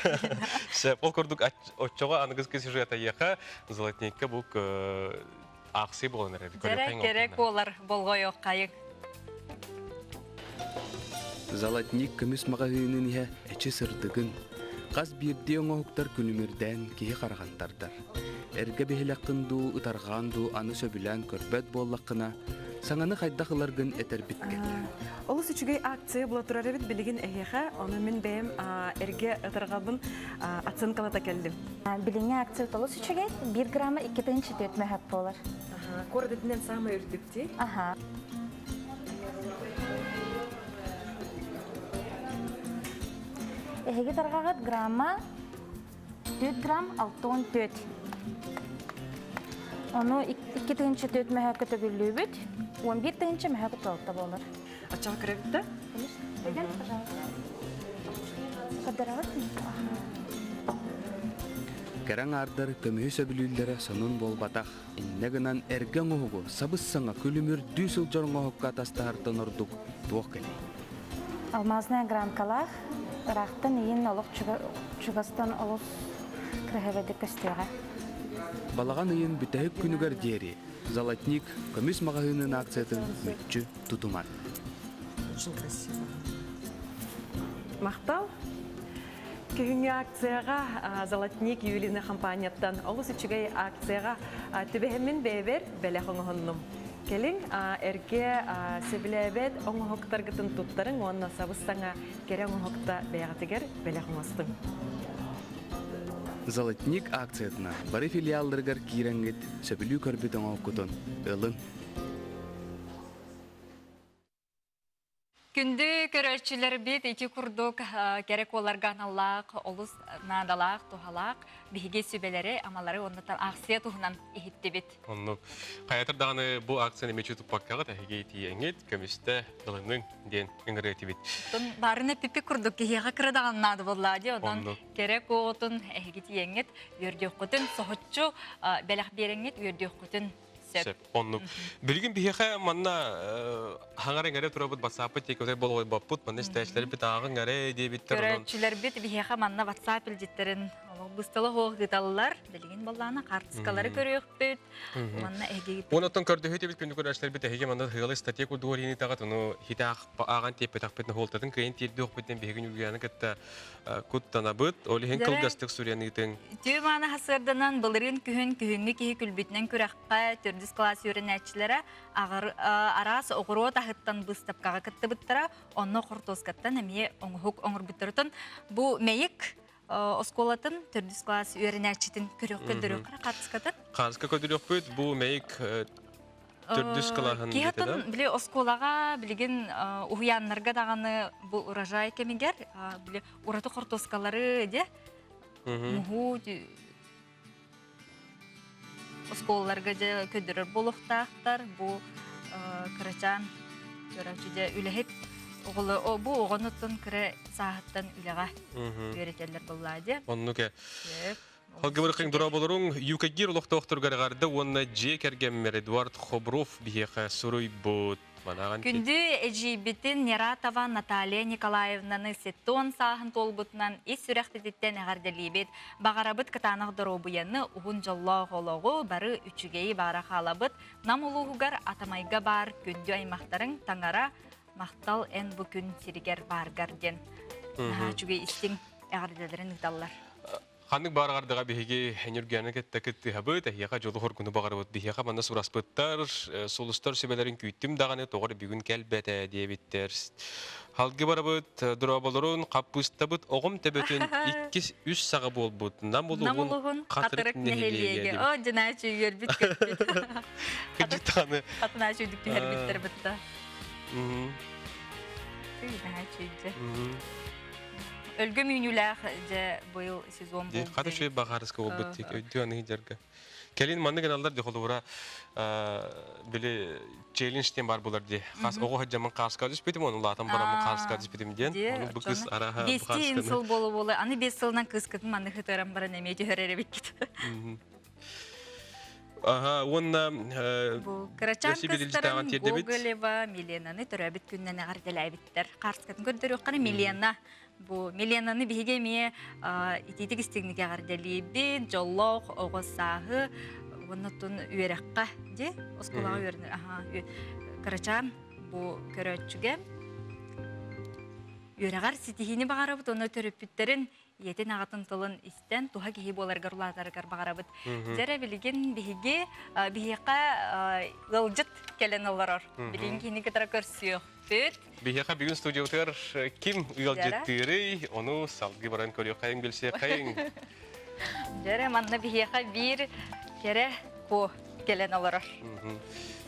Сөп, ол курдук оччоҕо аныгыскы сюжет эйиэхэ Золотникка бу аахсыы буолан эрэр. Дьэрэ кэрэ куолар болҕойуоххайыҥ. Золотник көмүс маҕаһыынын иһэ эчи сырдыгын, хас биирдии оҥоһуктар күлүмүрдээн киһи хараҕын тардар. Эргэ биһилэххин дуу, ытарҕаан дуу аны сөбүлээн көрбөт буоллаххына, саҥаны хайдах ыларгын этэрбит кэллэ. Олус үчүгэй акция була турар эбит билигин эһиэхэ, ону мин бэйэм эргэ ытарҕабын оценкалата кэллим. Билиҥҥи акция олус үчүгэй, биир грамма 2,4 мөһөп буолар. Куорат итинэн саамай үрдүк дии. Аха. Эһиги тарҕаҕыт грамма. 4 грамм 64. Ону 2 тыһыынча 4 мөһөөккө төгүллүүбүт. 11 тыһыынча мөһөөк туолта буолар. Аччаҕа көрөбүт да? Конечно. пожалуйста. Көрдөрөҕүт? Кэрэ аҥаардар көмүһү сөбүлүүллэрэ сонун буолбатах. Иннэ гынан эргэ оҥоһугу сабыс-саҥа күлүмүрдүү сылдьар оҥоһукка атастаһартан ордук туох кэлиэй? Алмазная гранкалаах ыраахтан иин олох чугастан олус кыраһыабайдык көстүөҕэ. Балаҕан ыйын бүтэһик күнүгэр диэри Золотник көмүс маҕаһыынын акциятын мүччү тутуман. Очень красиво. Махтал. Күһүҥҥү акцияҕа Золотник Юлина компанияттан олус үчүгэй акцияҕа түбэһэммин бэйэбэр бэлэх оҥоһуннум. Кэлиҥ эргэ сөбүлээбэт оҥоһуктаргытын туттарыҥ уонна сабыс-саҥа кэрэ оҥоһукта бэйэҕитигэр бэлэх оҥостуҥ. Золотник акциятына бары филиалларыгар киирэҥҥит сөбүлүү көрбүт оҥоһуккутун ылын. Күндү көрөөччүлэрбит ити курдук кэрэ куоларга аналлаах, олус наадалаах, туһалаах биһиги сүбэлэри, амалары уонна аахсыйа туһунан иһиттибит. Оннук. Хайатыр даҕаны бу акцияны мүччү туппаккаҕыт эһиги тиийэҥҥит, көмүстэ ылыныҥ диэн ыҥырыы этибит. Оттон баарын эппиппит курдук киһиэхэ кыра даҕаны наада буоллаа дии, онон кэрэ куотун эһиги тиийэҥҥит, үөрдүөххүтүн, соһуччу бэлэх биэрэҥҥит, үөрдүөххүтүн Сөп. Оннук. Билигин биһиэхэ манна хаҥар эҥэрэ турабыт WhatsApp тиэкөтө болҕойбоппут, манна истээччилэрбит ааҕыҥ эрэ диэбиттэр. Көрөөччүлэрбит биһиэхэ манна WhatsApp илдьиттэрин олох быстала суох ыыталлар. Билигин боллаана хаартыскалары көрүөхпүт. Манна эһиги Онон көрдөһүү күндү көрөөччүлэрбит эһиги манна ыалы статья курдук ориентаҕа тону хитаах ааҕан тиэппэтэхпит нохуолтатын кыайан тиэрдиэхпитин биһиги Ньургуйааны кытта куттанабыт. Ол иһин кылгастык суруйан ыытыҥ. Үтүө мааны хасыарданан былырыын күһүн күһүҥҥү киһи күлбүтүнэн күрэххэ төрдүс кылаас үөрэнээччилэрэ араас оҕуруот аһыттан быыстапкаҕа кыттыбыттара, онно хортуоскаттан эмиэ оҥоһук оҥорбуттарытын бу Мэйик оскуолатын төрдүс кылаас үөрэнээччитин көрүөх көрдөрүөххэ хаартыскатын. Хаартыска көрдөрүөхпүт бу Мэйик төрдүс кылааһын Киһитин били оскуолаҕа билигин уһуйааннарга даҕаны бу урожай кэмигэр били ураты хортуоскалары де муһу оскуолаларга дьэ көрдөрөр буолуохтаахтар бу кырачаан көрөөччү дьэ үлэһит оҕолор бу оҕонуттан кыра сааһыттан үлэҕэ үөрэтэллэр буоллаа дьэ Оннук э. Халгыбыркыҥ дорооболоруҥ Юкагир олохтоохторугар эҕэрдэ уонна дьиэ кэргэммэр Эдуард Хобров биһиэхэ суруйбут. Манаҕан Күндү эдьиийбитин Нератова Наталья Николаевнаны сеттон сааһын туолбутунан ис сүрэхпититтэн эҕэрдэлиибит. Баҕарабыт кытаанах доруобуйаны, уһун дьоллоох олоҕу, бары үчүгэйи баара хаалабыт. Нам улууһугар Атамайга баар күндү аймахтарыҥ таҥара махтал эн бу күн сиригэр бааргар диэн наһаа үчүгэй истиҥ эҕэрдэлэрин ыыталлар. Ханнык баарҕардаҕа биһиги Ньургуйаны кытта кыттыһабыт, эһиэхэ дьолу-хоргуну баҕарабыт. Биһиэхэ манна сураспыттар, сулустар сүбэлэрин күүттүм даҕаны, тоҕо эрэ бүгүн кэлбэтэ диэбиттэр. Халгы барабыт, дорооболорун, хаппыыстабыт оҕом төбөтүн иккис үс саҕа буолбут. Нам улууһун Хатырык нэһилиэгэ. О, дьанаачы үөрбүт көппүт. Кырдьык даҕаны. Хатынаачы үрдүк түһэрбиттэр бытта. Өлгөм үүнүүлээх дьэ быйыл сезон буолбут. Хата үчүгэй баҕарыска буолбут тик өйдүү аны дьарга. Кэлин маннык гыналлар ди холобура били челлендж диэн бар булар ди. Хас оҕо сылдьаммын хааска түспүтүм, оны улаатан бараммын хааска түспүтүм диэн. Оны бу кыз араха Бестиин сыл болу болу, аны бес сылынан кыскытын маннык хытыран баран эмиэ түһэрэр эбиккит. Аха, уонна Бу кырачаан кыстарын Гоголева Миленаны төрөөбүт күннэн эҕэрдэлээбиттэр. Хаартыскатын көрдөрүөххэ Милена. Бу Миленаны биһиги эмиэ итиитик истиҥник эҕэрдэлиибит, дьоллоох оҕо сааһы уонна тун үөрэххэ дии оскуолаҕа үөрэнэр аха кырачаан бу көрөөччүгэ үөрэҕэр ситиһиини баҕарабыт уонна төрөппүттэрин ийэтин аҕатын тылын истэн туһа киһи буоларыгар улаатарыгар баҕарабыт. Дьэрэ билигин биһиги биһиэхэ ыалдьыт кэлэн олорор. Билигин киһини кытары көрсүөхпүт. Биһиэхэ бүгүн студиябытыгар ким ыалдьыттыырый, ону салгыы баран көрүөххэйиҥ, билсиэххэйиҥ. Дьэрэ манна биһиэхэ биир кэрэ куо кэлэн олорор.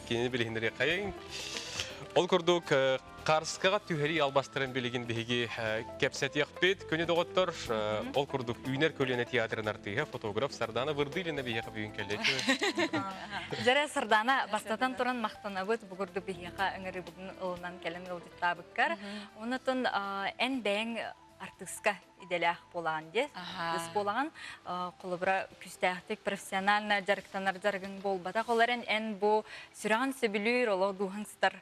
Кинини билиһиннэриэххэйиҥ. Ол курдук. Харскаҕа түһэрии албастарын билигин биһиги кэпсэтиэхпит. Күнү доҕоттор, ол курдук Үүнэр көлүөнэ театрын артыыһа, фотограф Сардана Вырдылина биһиэхэ бүгүн кэллэ. Дьэрэ Сардана бастатан туран махтанабыт бу курдук биһиэхэ ыҥырыыбытын ылынан кэлэн ыалдьыттаабыккар. Оннотон эн бэйэҥ артыыска идэлээх буолаҕын дии. Артыыс буолаҕын. Холобура, күүстээхтик профессионально дьарыктанар дьарыгыҥ буолбатах. Ол эрэн эн бу сүрэҕин сөбүлүүр, олох дууһаҥ сытар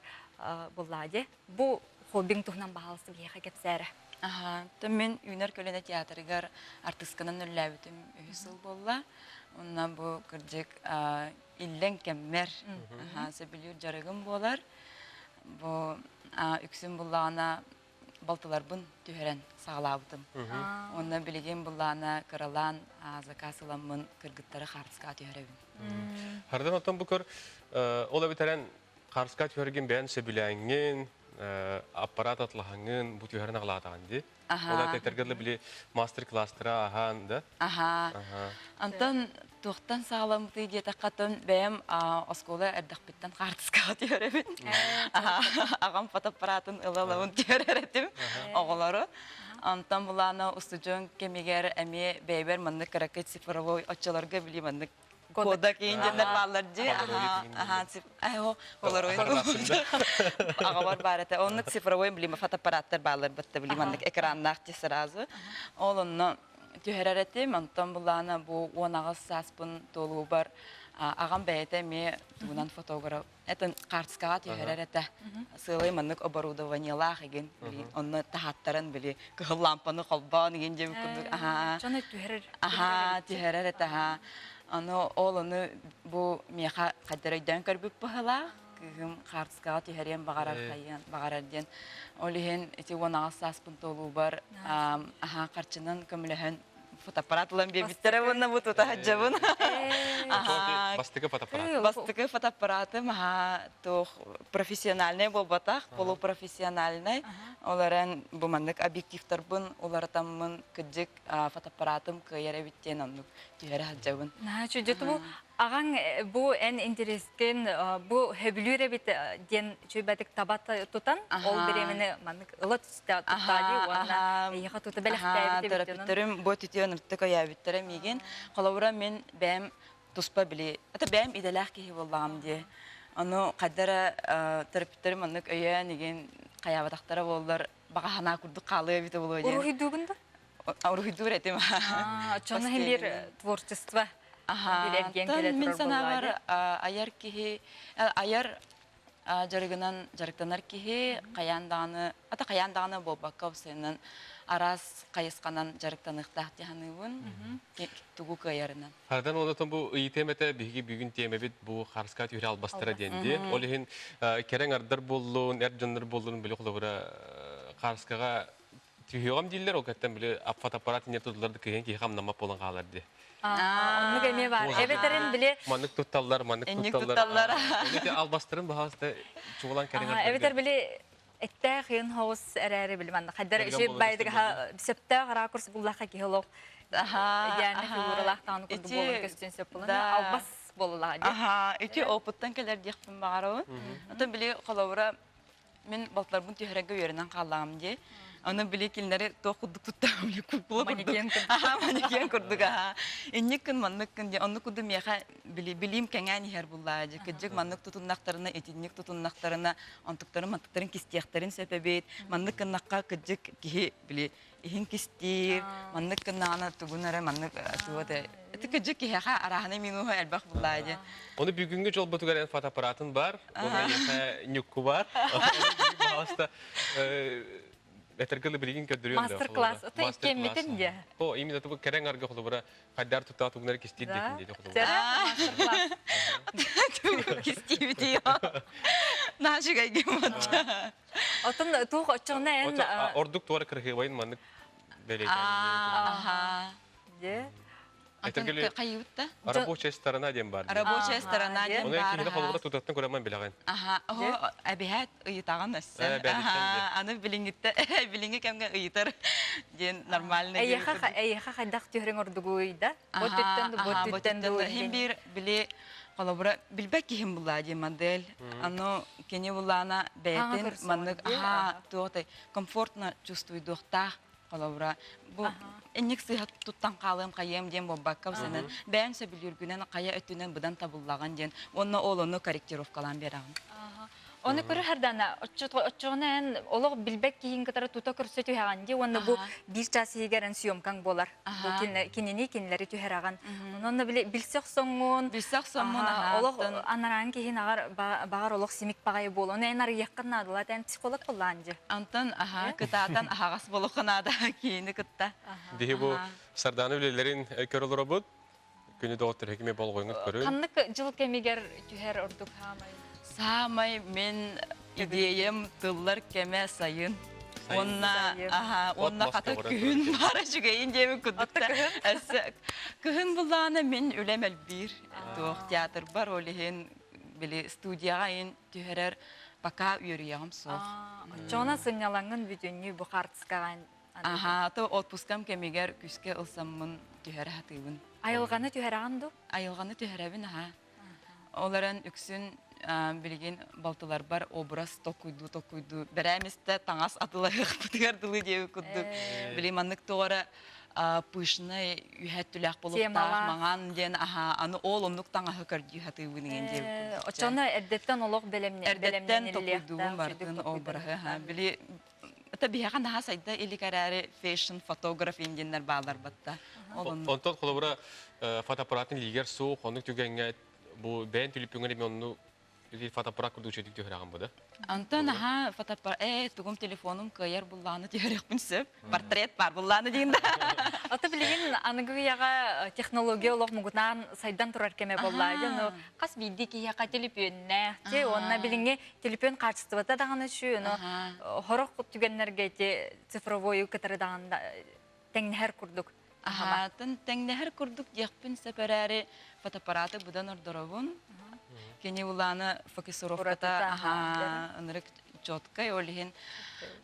буоллаҕа дии. Бу хоббиҥ туһунан баһаалыста биһиэхэ кэпсээрэ. Аха, мин Үүнэр көлүөнэ театрыгар артыысканан үлэлээбитим үһүс сыл буолла. Онно бу кырдьык иллэҥ кэммэр сөбүлүүр дьарыгым буолар. Бу үксүн буллаҕына балтыларбын түһэрэн саҕалаабытым. Уонна билигин былаана кыралаан заказ ыламмын кыргыттары хаартыскаҕа түһэрэбин. Хардан оттон бу көр ол эбитэрэн хаартыскаҕа түһэргин бэйэн сөбүлээҥҥин, аппарат атлаһаҥҥын бу түһэрэн аҕалаатаҕын дии. Ол этэргэ дылы били мастер-класстара аһаан да. Аха. Антон Туохтан саҕаламмытый диэтэххэ, оттон бэйэм оскуола эрдэхпиттэн хаартыскаҕа түһэрэбин. Аҕам фотоаппаратын ыла-ылабын түһэрэр этим оҕолору. Онтон булаана устудьуон кэмигэр эмиэ бэйэбэр маннык кыракый цифровой оччолорго били маннык Кодак индианнар бааллар дии. Полароид. Аҕабар баар этэ. Оннук цифровой били фотоаппараттар бааллар бытта били маннык экраннаах ти сразу. Ол онно түһэрэр этим. Онтон булаана бу 18 сааспын туолуубар аҕам бэйэтэ эмиэ тугунан фотограф это хаартыскаҕа түһэрэр этэ. Сыалай маннык оборудованиелаах игин били онно таһааттаран били кыһыл лампаны холбоон игин диэбит курдук аһаа Дьону түһэрэр. Аһаа түһэрэр этэ аһаа. Аны ол ону бу миэхэ хайдах өйдөөн көрбүт быһыылаах кыыһым хаартыскаҕа түһэриэн баҕарар хайыан баҕарар диэн. Ол иһин ити 18 сааспын туолуубар аһаа харчынан көмөлөһөн фотоаппарат ылан биэрбиттэрэ уонна бу тута сылдьабын. Бастакы фотоаппарат. Бастакы фотоаппаратым аһаа туох профессиональнай буолбатах, полупрофессиональнай. Ол эрэн бу маннык объективтарбын уларытаммын кырдьык фотоаппаратым кыайар эбит диэн оннук түһэрэ сылдьабын. Наһаа үчүгэй. Бу аҕаҥ бу эн интэриэскин бу сөбүлүүр эбит диэн үчүгэйдик таба тутан ол бириэмэни маннык ыла түстэ туттаа дии уонна эйиэхэ тута бэлэхтээбит эбит төрөппүттэрим бу түтүөн ыртык өйөөбүттэрэ миигин. Холобура мин бэйэм туспа били это бэйэм идэлээх киһи буоллаҕым дии. Ону хайда эрэ төрөппүттэрим оннук өйөөн игин хайаабатахтара буоллар баҕа санаа курдук хаалыа эбитэ буолуо диэн. Уруһуйдуугун да? Уруһуйдуур этим. Оччону иһин биир творчество билэргиэн кэлэ мин турар санаабар буоллаа айар киһи айар дьарыгынан дьарыктанар киһи хайаан даҕаны ата хайаан даҕаны буолбакка сайынын араас хайысханан дьарыктаныахтаах дии саныыбын тугу кыайарынан. Хардан онотон бу ыйытыам этэ биһиги бүгүн тиэмэбит бу харыска түһэрэ албастара диэн дии. Ол иһин кэрэҥ ардар буоллун, эр дьоннор буоллун били холобура харыскаҕа түһүөҕүм дииллэр, ол кэттэн били фотоаппарат инньэ тутуллар да кыһын киһи хамнаммат буолан хаалар дии. Оннук эмиэ баар. Эбэтэрин били Маннык тутталлар, маннык тутталлар. Ити албастарын баһаалыста чуолаан кэриҥ Эбэтэр били эттээх ыйын хоҕус эрээри били манна хайдар үчүгэй байдыга сөптөөх ракурс буллахха киһи олох идеальный фигуралаах даҕаны курдук буолан көстүөн сөп буолан албас буоллаҕа дии. Аха, ити опыттан кэлэр диэхпин баҕарабын. Оттон били холобура мин балтыларбын түһэрэргэ үөрэнэн хааллаҕым дии. Аны били кинилэри туох курдук туттаҕым били кукула курдук. Аха, манекен курдук аха. Инник күн маннык күн дии. Оннук курдук миэхэ били билиим кэҥээн иһэр буллаа дии. Кырдьык маннык тутуннахтарына, итинник тутуннахтарына, онтуктарын мантыктарын кистиэхтэрин сөп эбит. Маннык гыннахха кырдьык киһи били иһин кистиир, маннык гыннаҕына тугун эрэ маннык туга ити кырдьык киһиэхэ арааһынай минуһа элбэх буллаа дии. Ону бүгүҥҥү дьолбутугар эн фотоаппаратын бар, уонна эйиэхэ ньукку бар. Пожалуйста, этэргэ билигин көрдөрүөм Мастер-класс. Это иккиэммитин дии. О, именно бу кэрэҥ арга холобура хайдар туттаа тугунар кистиир диэтин диэти холобура. Мастер-класс. Кистиибити Наашыгайгы матча. Отон туох оччоҕуна эн ордук туора кырыһыабайын маннык бэлиэтээн. Аха. Де. Этэргели хайыбыт да? Рабочая сторона диэн бар. Рабочая сторона диэн Оны бар. киһини холобура тутаттан көрөмөн билэҕин. Аха, оһо эбиһээт ыйытаҕын өссө. Аха, аны билиҥҥиттэ билиҥҥи кэмҥэ ыйытар диэн нормальный. Эйиэхэ эйиэхэ хайдах түһэриҥ ордугуй да? Бу түттэн бу түттэн Хин биир били. Холобура, билбэт киһим буллаа дии модель. Аны кини буллаана бэйэтин маннык аха туох комфортно чувствуйдуохтаах холобура бу инник сыыһа туттан хаалыам хайыам диэн буолбакка сэнэн бэйэм сөбүлүүргүнэн хайа өттүнэн быдан табыллаҕын диэн уонна ол ону корректировкалаан биэрэҕин. Оны көрөр хардана оччоҕуна эн олох билбэт киһиҥ кытары тута көрсө түһэҕин дии уонна бу биир чаас иһигэр эн съемкаҥ буолар. Бу кинини кинилэри түһэрэҕин. Онон билсэ охсоҥҥун билсэ охсоҥҥун олох анараан киһин аҕар баҕар олох симик баҕайы буол. Ону эн арыйыаххын наадалаа эн психолог буоллаан дии. Антон аха кытаатан аһаҕас буолуохха наада киһини кытта. Биһи бу Сардаана үлэлэрин көрө олоробут. Күнү доҕоттор хекиме болҕойҥут көрүн. Ханнык жыл кэмигэр түһэр ордук хаамай? Саамай мен идеям тыллар кэмэ сайын. Уонна аха уонна хата күһүн баара үчүгэйин диэбит курдукта. Кыһын буллаана мин үлэм элбиир. Туох театрбар ол иһин били студияҕа ин түһэрэр пока үөрүйэҕим суох. Оччоҕуна сынньалаҥҥын бүтүннүү бу хаартыскаҕа Аһаа, то отпускам кэмигэр күскэ ылсаммын түһэрэ сатыыбын. Айылҕаны түһэрэҕин дуу? Айылҕаны түһэрэбин, аһаа. Ол эрэн үксүн билигин балтыларбар образ толкуйдуу-толкуйдуу бэрээмистэ таҥас атылаһыахпытыгар дылы диэбит курдук. Били маннык тоҕо эрэ пышный үһэттүлээх болуктаах маҥан диэн аһаа аны ол оннук таҥаһы көрдүү сатыыбын иҥэн диэбит курдук. Оччону эрдэттэн олох бэлэмнэниллиэхтээх. Эрдэттэн толкуйдуубун бардын обраһы аһаа. Били Это биһиэхэ наһаа сайда илик эрээри фэшн фотограф диэннэр бааллар батта. Онтон холобура фотоаппаратын илиигэр суох, оннук түгэҥҥэ бу бэйэн түлүпүҥэр эми онну фотоаппарат курдук үчүгүйдүк түһэрэҕин бу да? Антон аха фотоаппарат ээ тугум телефонум кыайар буллааны түһэриэхпин сөп. Портрет бар буллааны диин да. Ото билигин аныгы үйэҕэ технология олох мугутаан сайдан турар кэмэ буолла. Дьэ, хас биирдии киһиэхэ төлөпүөннээх, уонна билиҥҥи Телефон хаачыстыбата даҕаны үчүгэй, ону сорох түгэннэргэ ити цифровойу кытары даҕаны тэҥнэһэр курдук. Аһаатын тэҥнэһэр курдук диэхпин сөп эрээри фотоаппараты быдан ордоробун. Кини улаана фокусировката аһаа ынырык четкай ол иһин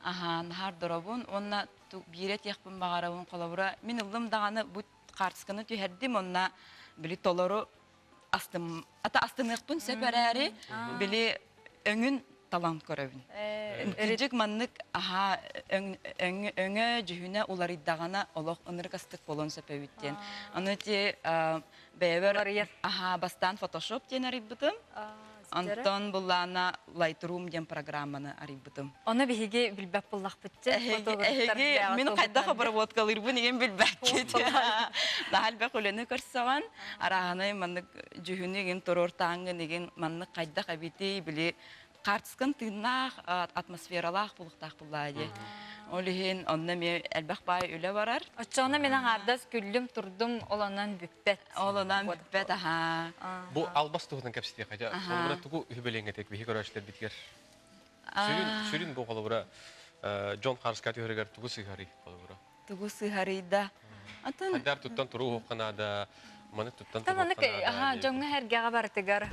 аһаа наһаа ордоробун уонна биирэ этиэхпин баҕарабын холобура мин ыллым даҕаны бу хаартысканы түһэрдим онно били толору астым ата астыныахпын сөп эрээри били өҥүн талан көрөбүн. Кырдьык маннык аһаа өҥө дьүһүнэ уларыйдаҕына олох ынырык астык буолуон сөп эбит диэн. Аны ти бэйэбэр аһаа бастаан фотошоп диэн арыйбытым. Онтон буллаана Lightroom диэн программаны арыйбытым. Ону биһиги билбэт буллахпыт Эһиги мин хайдах обработкалыырбын игин билбэккит. Наһаа элбэх үлэни көрсөҕүн. Арааһынай маннык дьүһүнү игин туруортааҥҥын игин маннык хайдах эбитий били хаартыскан тыыннаах атмосфералаах булуктаах буллаа дии. Ол иһин онно эмиэ элбэх баай үлэ барар. Оччоҕуна мин аҥаардас күллүм турдум ол онон бүппэт. Ол онон бүппэт аһаа. Бу албас туһунан кэпсэтиэххэ дьэ. Холобура тугу үһүбэлиэҥ биһи көрөөччүлэрбитигэр Сүрүн, сүрүн бу холобура Дьон Харска түһэригэр тугу сыһарый холобура? Тугу сыһарыйда? Атын Хайдар туттан туруу уһукканаада, маны туттан Маннык дьоҥҥо эргэҕэ барытыгар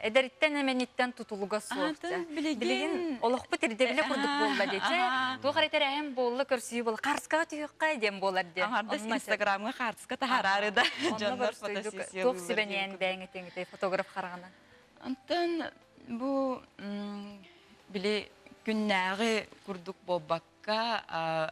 эдэриттэн эмэниттэн тутулуга суох. Билигин олохпут ирдэбилэ курдук буолла диэчэ. Туох эрэ тэрээһин буолла, көрсүү буолла. Харскаҕа түһүөххэ диэн буолар диэн. Аҥардас Инстаграмҥа хаартыска таһараары да дьоннор фотосессия Туох сүбэниэн бэйэҥ этиҥ фотограф хараҕынан? Онтон бу били күннээҕи курдук буолбакка,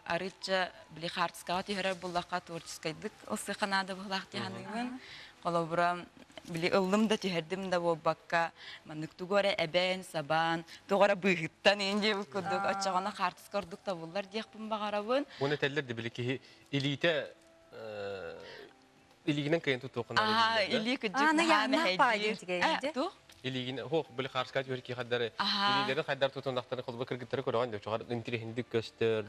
арыычча били хаартыскаҕа түһэрэр буллахха творческайдык ылсыахха наада быһыылаах дии саныыбын. Холобура, били ыллым да түһэрдим да буолбакка, маннык тугу эрэ эбэн, сабан, тугу эрэ быыһыттан иин диэбит курдук, оччоҕуна хаартыска ордук табыллар диэхпин баҕарабын. Уонна этэллэр да били киһи илиитэ Илиигинэн кыайан тутуоххун Аа, илии кыдьык наһаа мэһэйдиир. Туох? Илиигин хоох били хаарска түһэр ки хаддары илиилэрин хайдар тутуннахтары холбо кыргыттары көрөҕөн деп чоҕар интириһиндик көстөр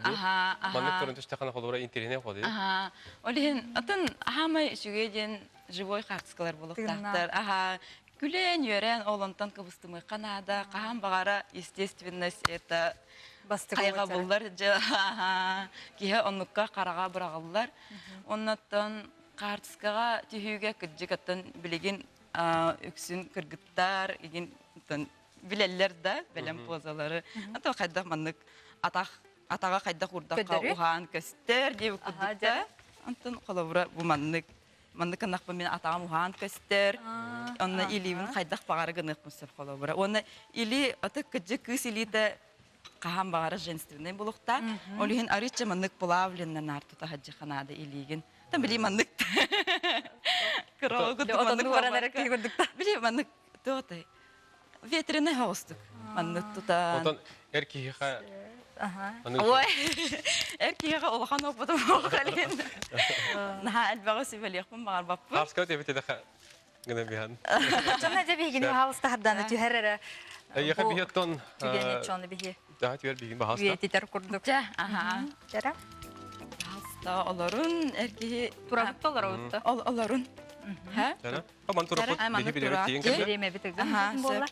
маннык көрөн түстэххинэ холобура интириһинэ ходи Аха. Ол иһин атын аһаамай үчүгэй диэн живой хаартыскалар буолуохтаахтар. Аха. Күлэн, үөрэн, ол онтон кыбыстымыахха наада. Хаһан баҕара естественность это хайҕабыллар дьэ киһи оннукка хараҕа быраҕыллар. Оннуттан хаартыскаҕа түһүүгэ кырдьык оттон билигин үксүн кыргыттар игин билэллэр да бэлэм позалары. Ато хайдах маннык атах атаҕа хайдах урдахха уһаан көстөр диэбит курдук да. Онтон холобура бу маннык. Маннык гыннахпын мин атаҕым уһаан көстөр. Онно илиибин хайдах баҕара гыныахпын сөп холобура. Уонна или аты кыдьык кыыс илиитэ хаһан баҕара женственный булуктаах. Ол иһин арыычча маннык плавленный наар тута сылдьыахха наада илиигин. Та били маннык кыра курдук маннык буолбакка. Били маннык туотай ветреный соҕустук маннык тутан. Онтон эр киһиэхэ Ой, эр киһиэхэ улахан опытым суох кэлин. Наһаа элбэҕи сүбэлиэхпин баҕарбаппын. Хааска диэбит эдэхэ гына биһан. Чонно дьэ биһигини хаалыста харданы түһэр эрэ. Эйиэхэ биһиэттон түгэни чону биһи. Daha түгэр биһигин баһаста. Үйэтитэр курдук. Дьэ, аха. Дьэрэ. Баһаста олорун эр киһи турабыт да олоробут да. Ол олорун. Ха? Дьэрэ. Аман тураппыт биһи билэбит тиийэн кэллэ. Бириэмэбит ыгым буолла.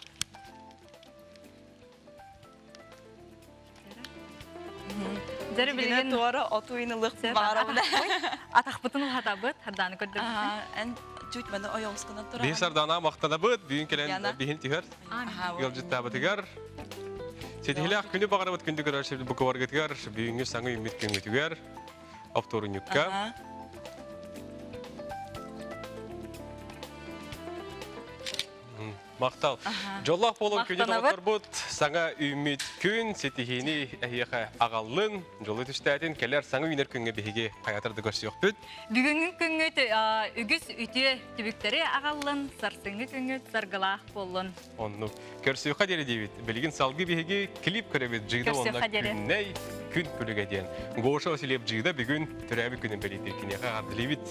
Дьэрэ билигин туора оту ылык баарабын. Атахпытын уһатабыт, Сардааны көрдөрбүт. Эн чуть маны ойоҕускунан турар. Биһи Сардаана махтанабыт, бүгүн кэлэн биһин түһэр. Ыалдьыттаабытыгар. Ситиһилээх күнү баҕарабыт күндү көрөөччү букваргытыгар, бүгүҥҥү саҥа үүммүт күҥҥүтүгэр, оптуорунньукка. Махтал. Дьоллоох буолун күнү доҕотторбут, саҥа үүммүт күн ситиһиини эһиэхэ аҕаллын, дьолу түстээтин, кэлэр саҥа үүнэр күҥҥэ биһиги хайатар да көрсүөхпүт. Бүгүҥҥү күҥҥүт үгүс үтүө түбүктэри аҕаллын, сарсыҥҥы күҥҥүт саргылаах буоллун. Оннук. Көрсүөххэ диэри диибит. Билигин салгыы биһиги клип көрөбүт Джида уонна Күннэй күн күлүгэ диэн. Гоша Васильев Джида бүгүн төрөөбүт күнүн бэлиэтиир киниэхэ эҕэрдэлиибит.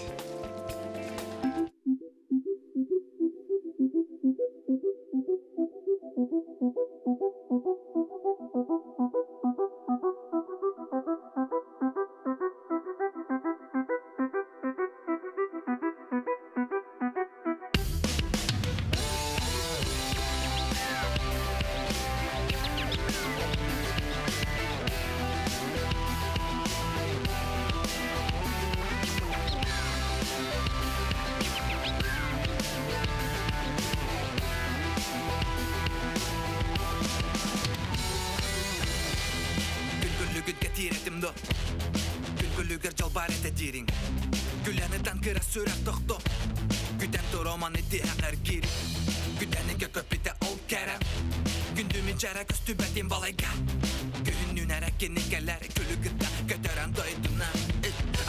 Күлгүлүгүн кэтиир этим до Күлгүлүгэр дьалбаар этэ диириҥ Күлэни кыра сүрэх тохто Күтэн туроман итиһэҕэр киир Күтэни көппүтэ ол кэрэ Күндүмүн чэрэ көстүбэтин балайга Күһүннүүн эрэ кини кэлэр күлү кытта көтөрөн дойдуна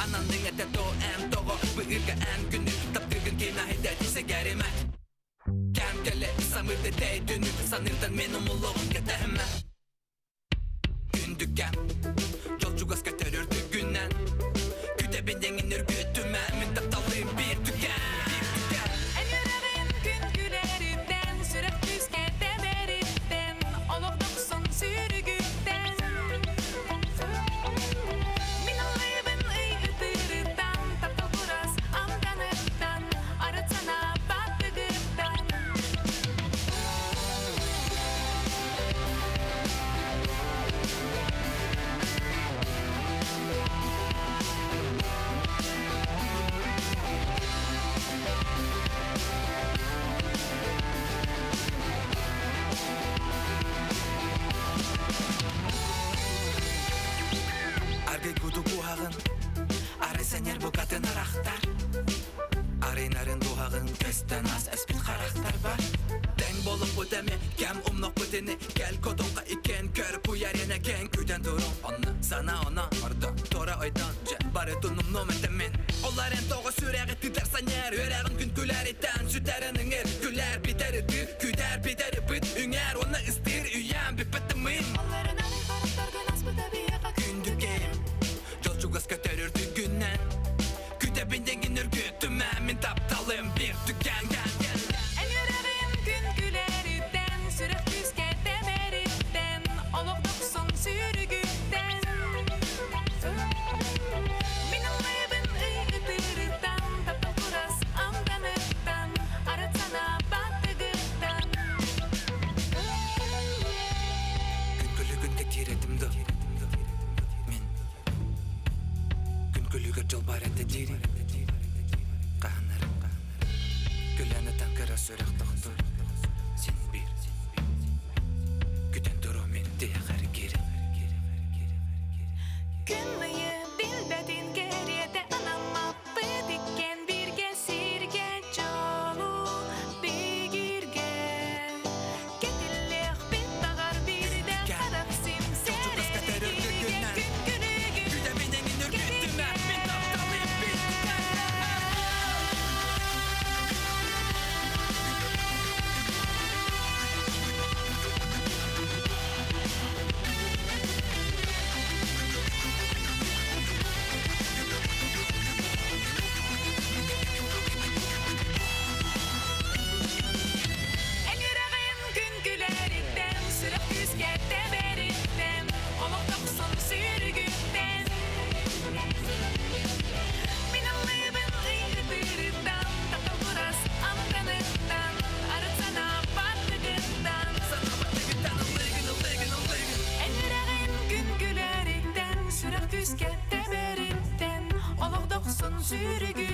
Ананның этэ то эн тоҕо быһыырга эн күнү таптыыргын ким аһыйда сэгэримэ Кэм кэлэ самыырда тэйдүнү саныырдан мен умуллоҕун кэтэһимэ Күндүккэм дьол чугас көтөрөр күннэн Күтэбин дэҥин өргүөтүмэ мин тапталыым биир түгэн биир түгэн Эн үөрэҕин күн күлэриттэн, сүрэх күүскэ тэбэриттэн, олох дохсун сүүрүгүттэн. Мин ыллыыбын ый ытыырыттан, таптал курас амтаныттан, арыт санаа баттыгыттан. Аргый куту куһаҕын, арай сэнэр букатын арахтар. Арыйнарын дуһаҕын көстөн ас эспит харахтар бар. Тэҥ болуппут эми, кэм умноппут ини, кэл котоҥха иккен көр куйарена кэн күтэн турун онно сана она ордо тора ойдон дьэ бары тунумнум этэммин Олар эн тоҕо сүрэҕи тытар саньар үөрэҕин күн күлэриттэн сүтэрэн ыҥыр күлэр битэр ытыыр күтэр битэр ыпыт үҥэр уонна ыстыыр үйэм бүппэт тымын Күндүкэм дьол чугас көтөрөр түгүнэн күтэбин дэгин үргүтүмэ мин тапталым бир түгэн Эн үөрэҕин күн күлэриттэн, сүрэх күүскэ тэбэриттэн, олох дохсун сүүрүгүттэн. Мин ыллыыбын ый ытыырыттан, таптал курас амтаныттан, арыт санаа баттыгыттан. Күн күлүгүн кэтиир этим да Мин Күн күлүгэр дьол бар этэ диирин Хаһанар Күлэн ытан кыра сүрэх тохтур Син биир Күтэн туруом мин тиһэҕэр киирин Күн ыйы билбэтин кэриэтэ анаммаппыт иккен бииргэ сир. күүскэ тэбэриттэн, олох дохсун сүүрүгүттэн.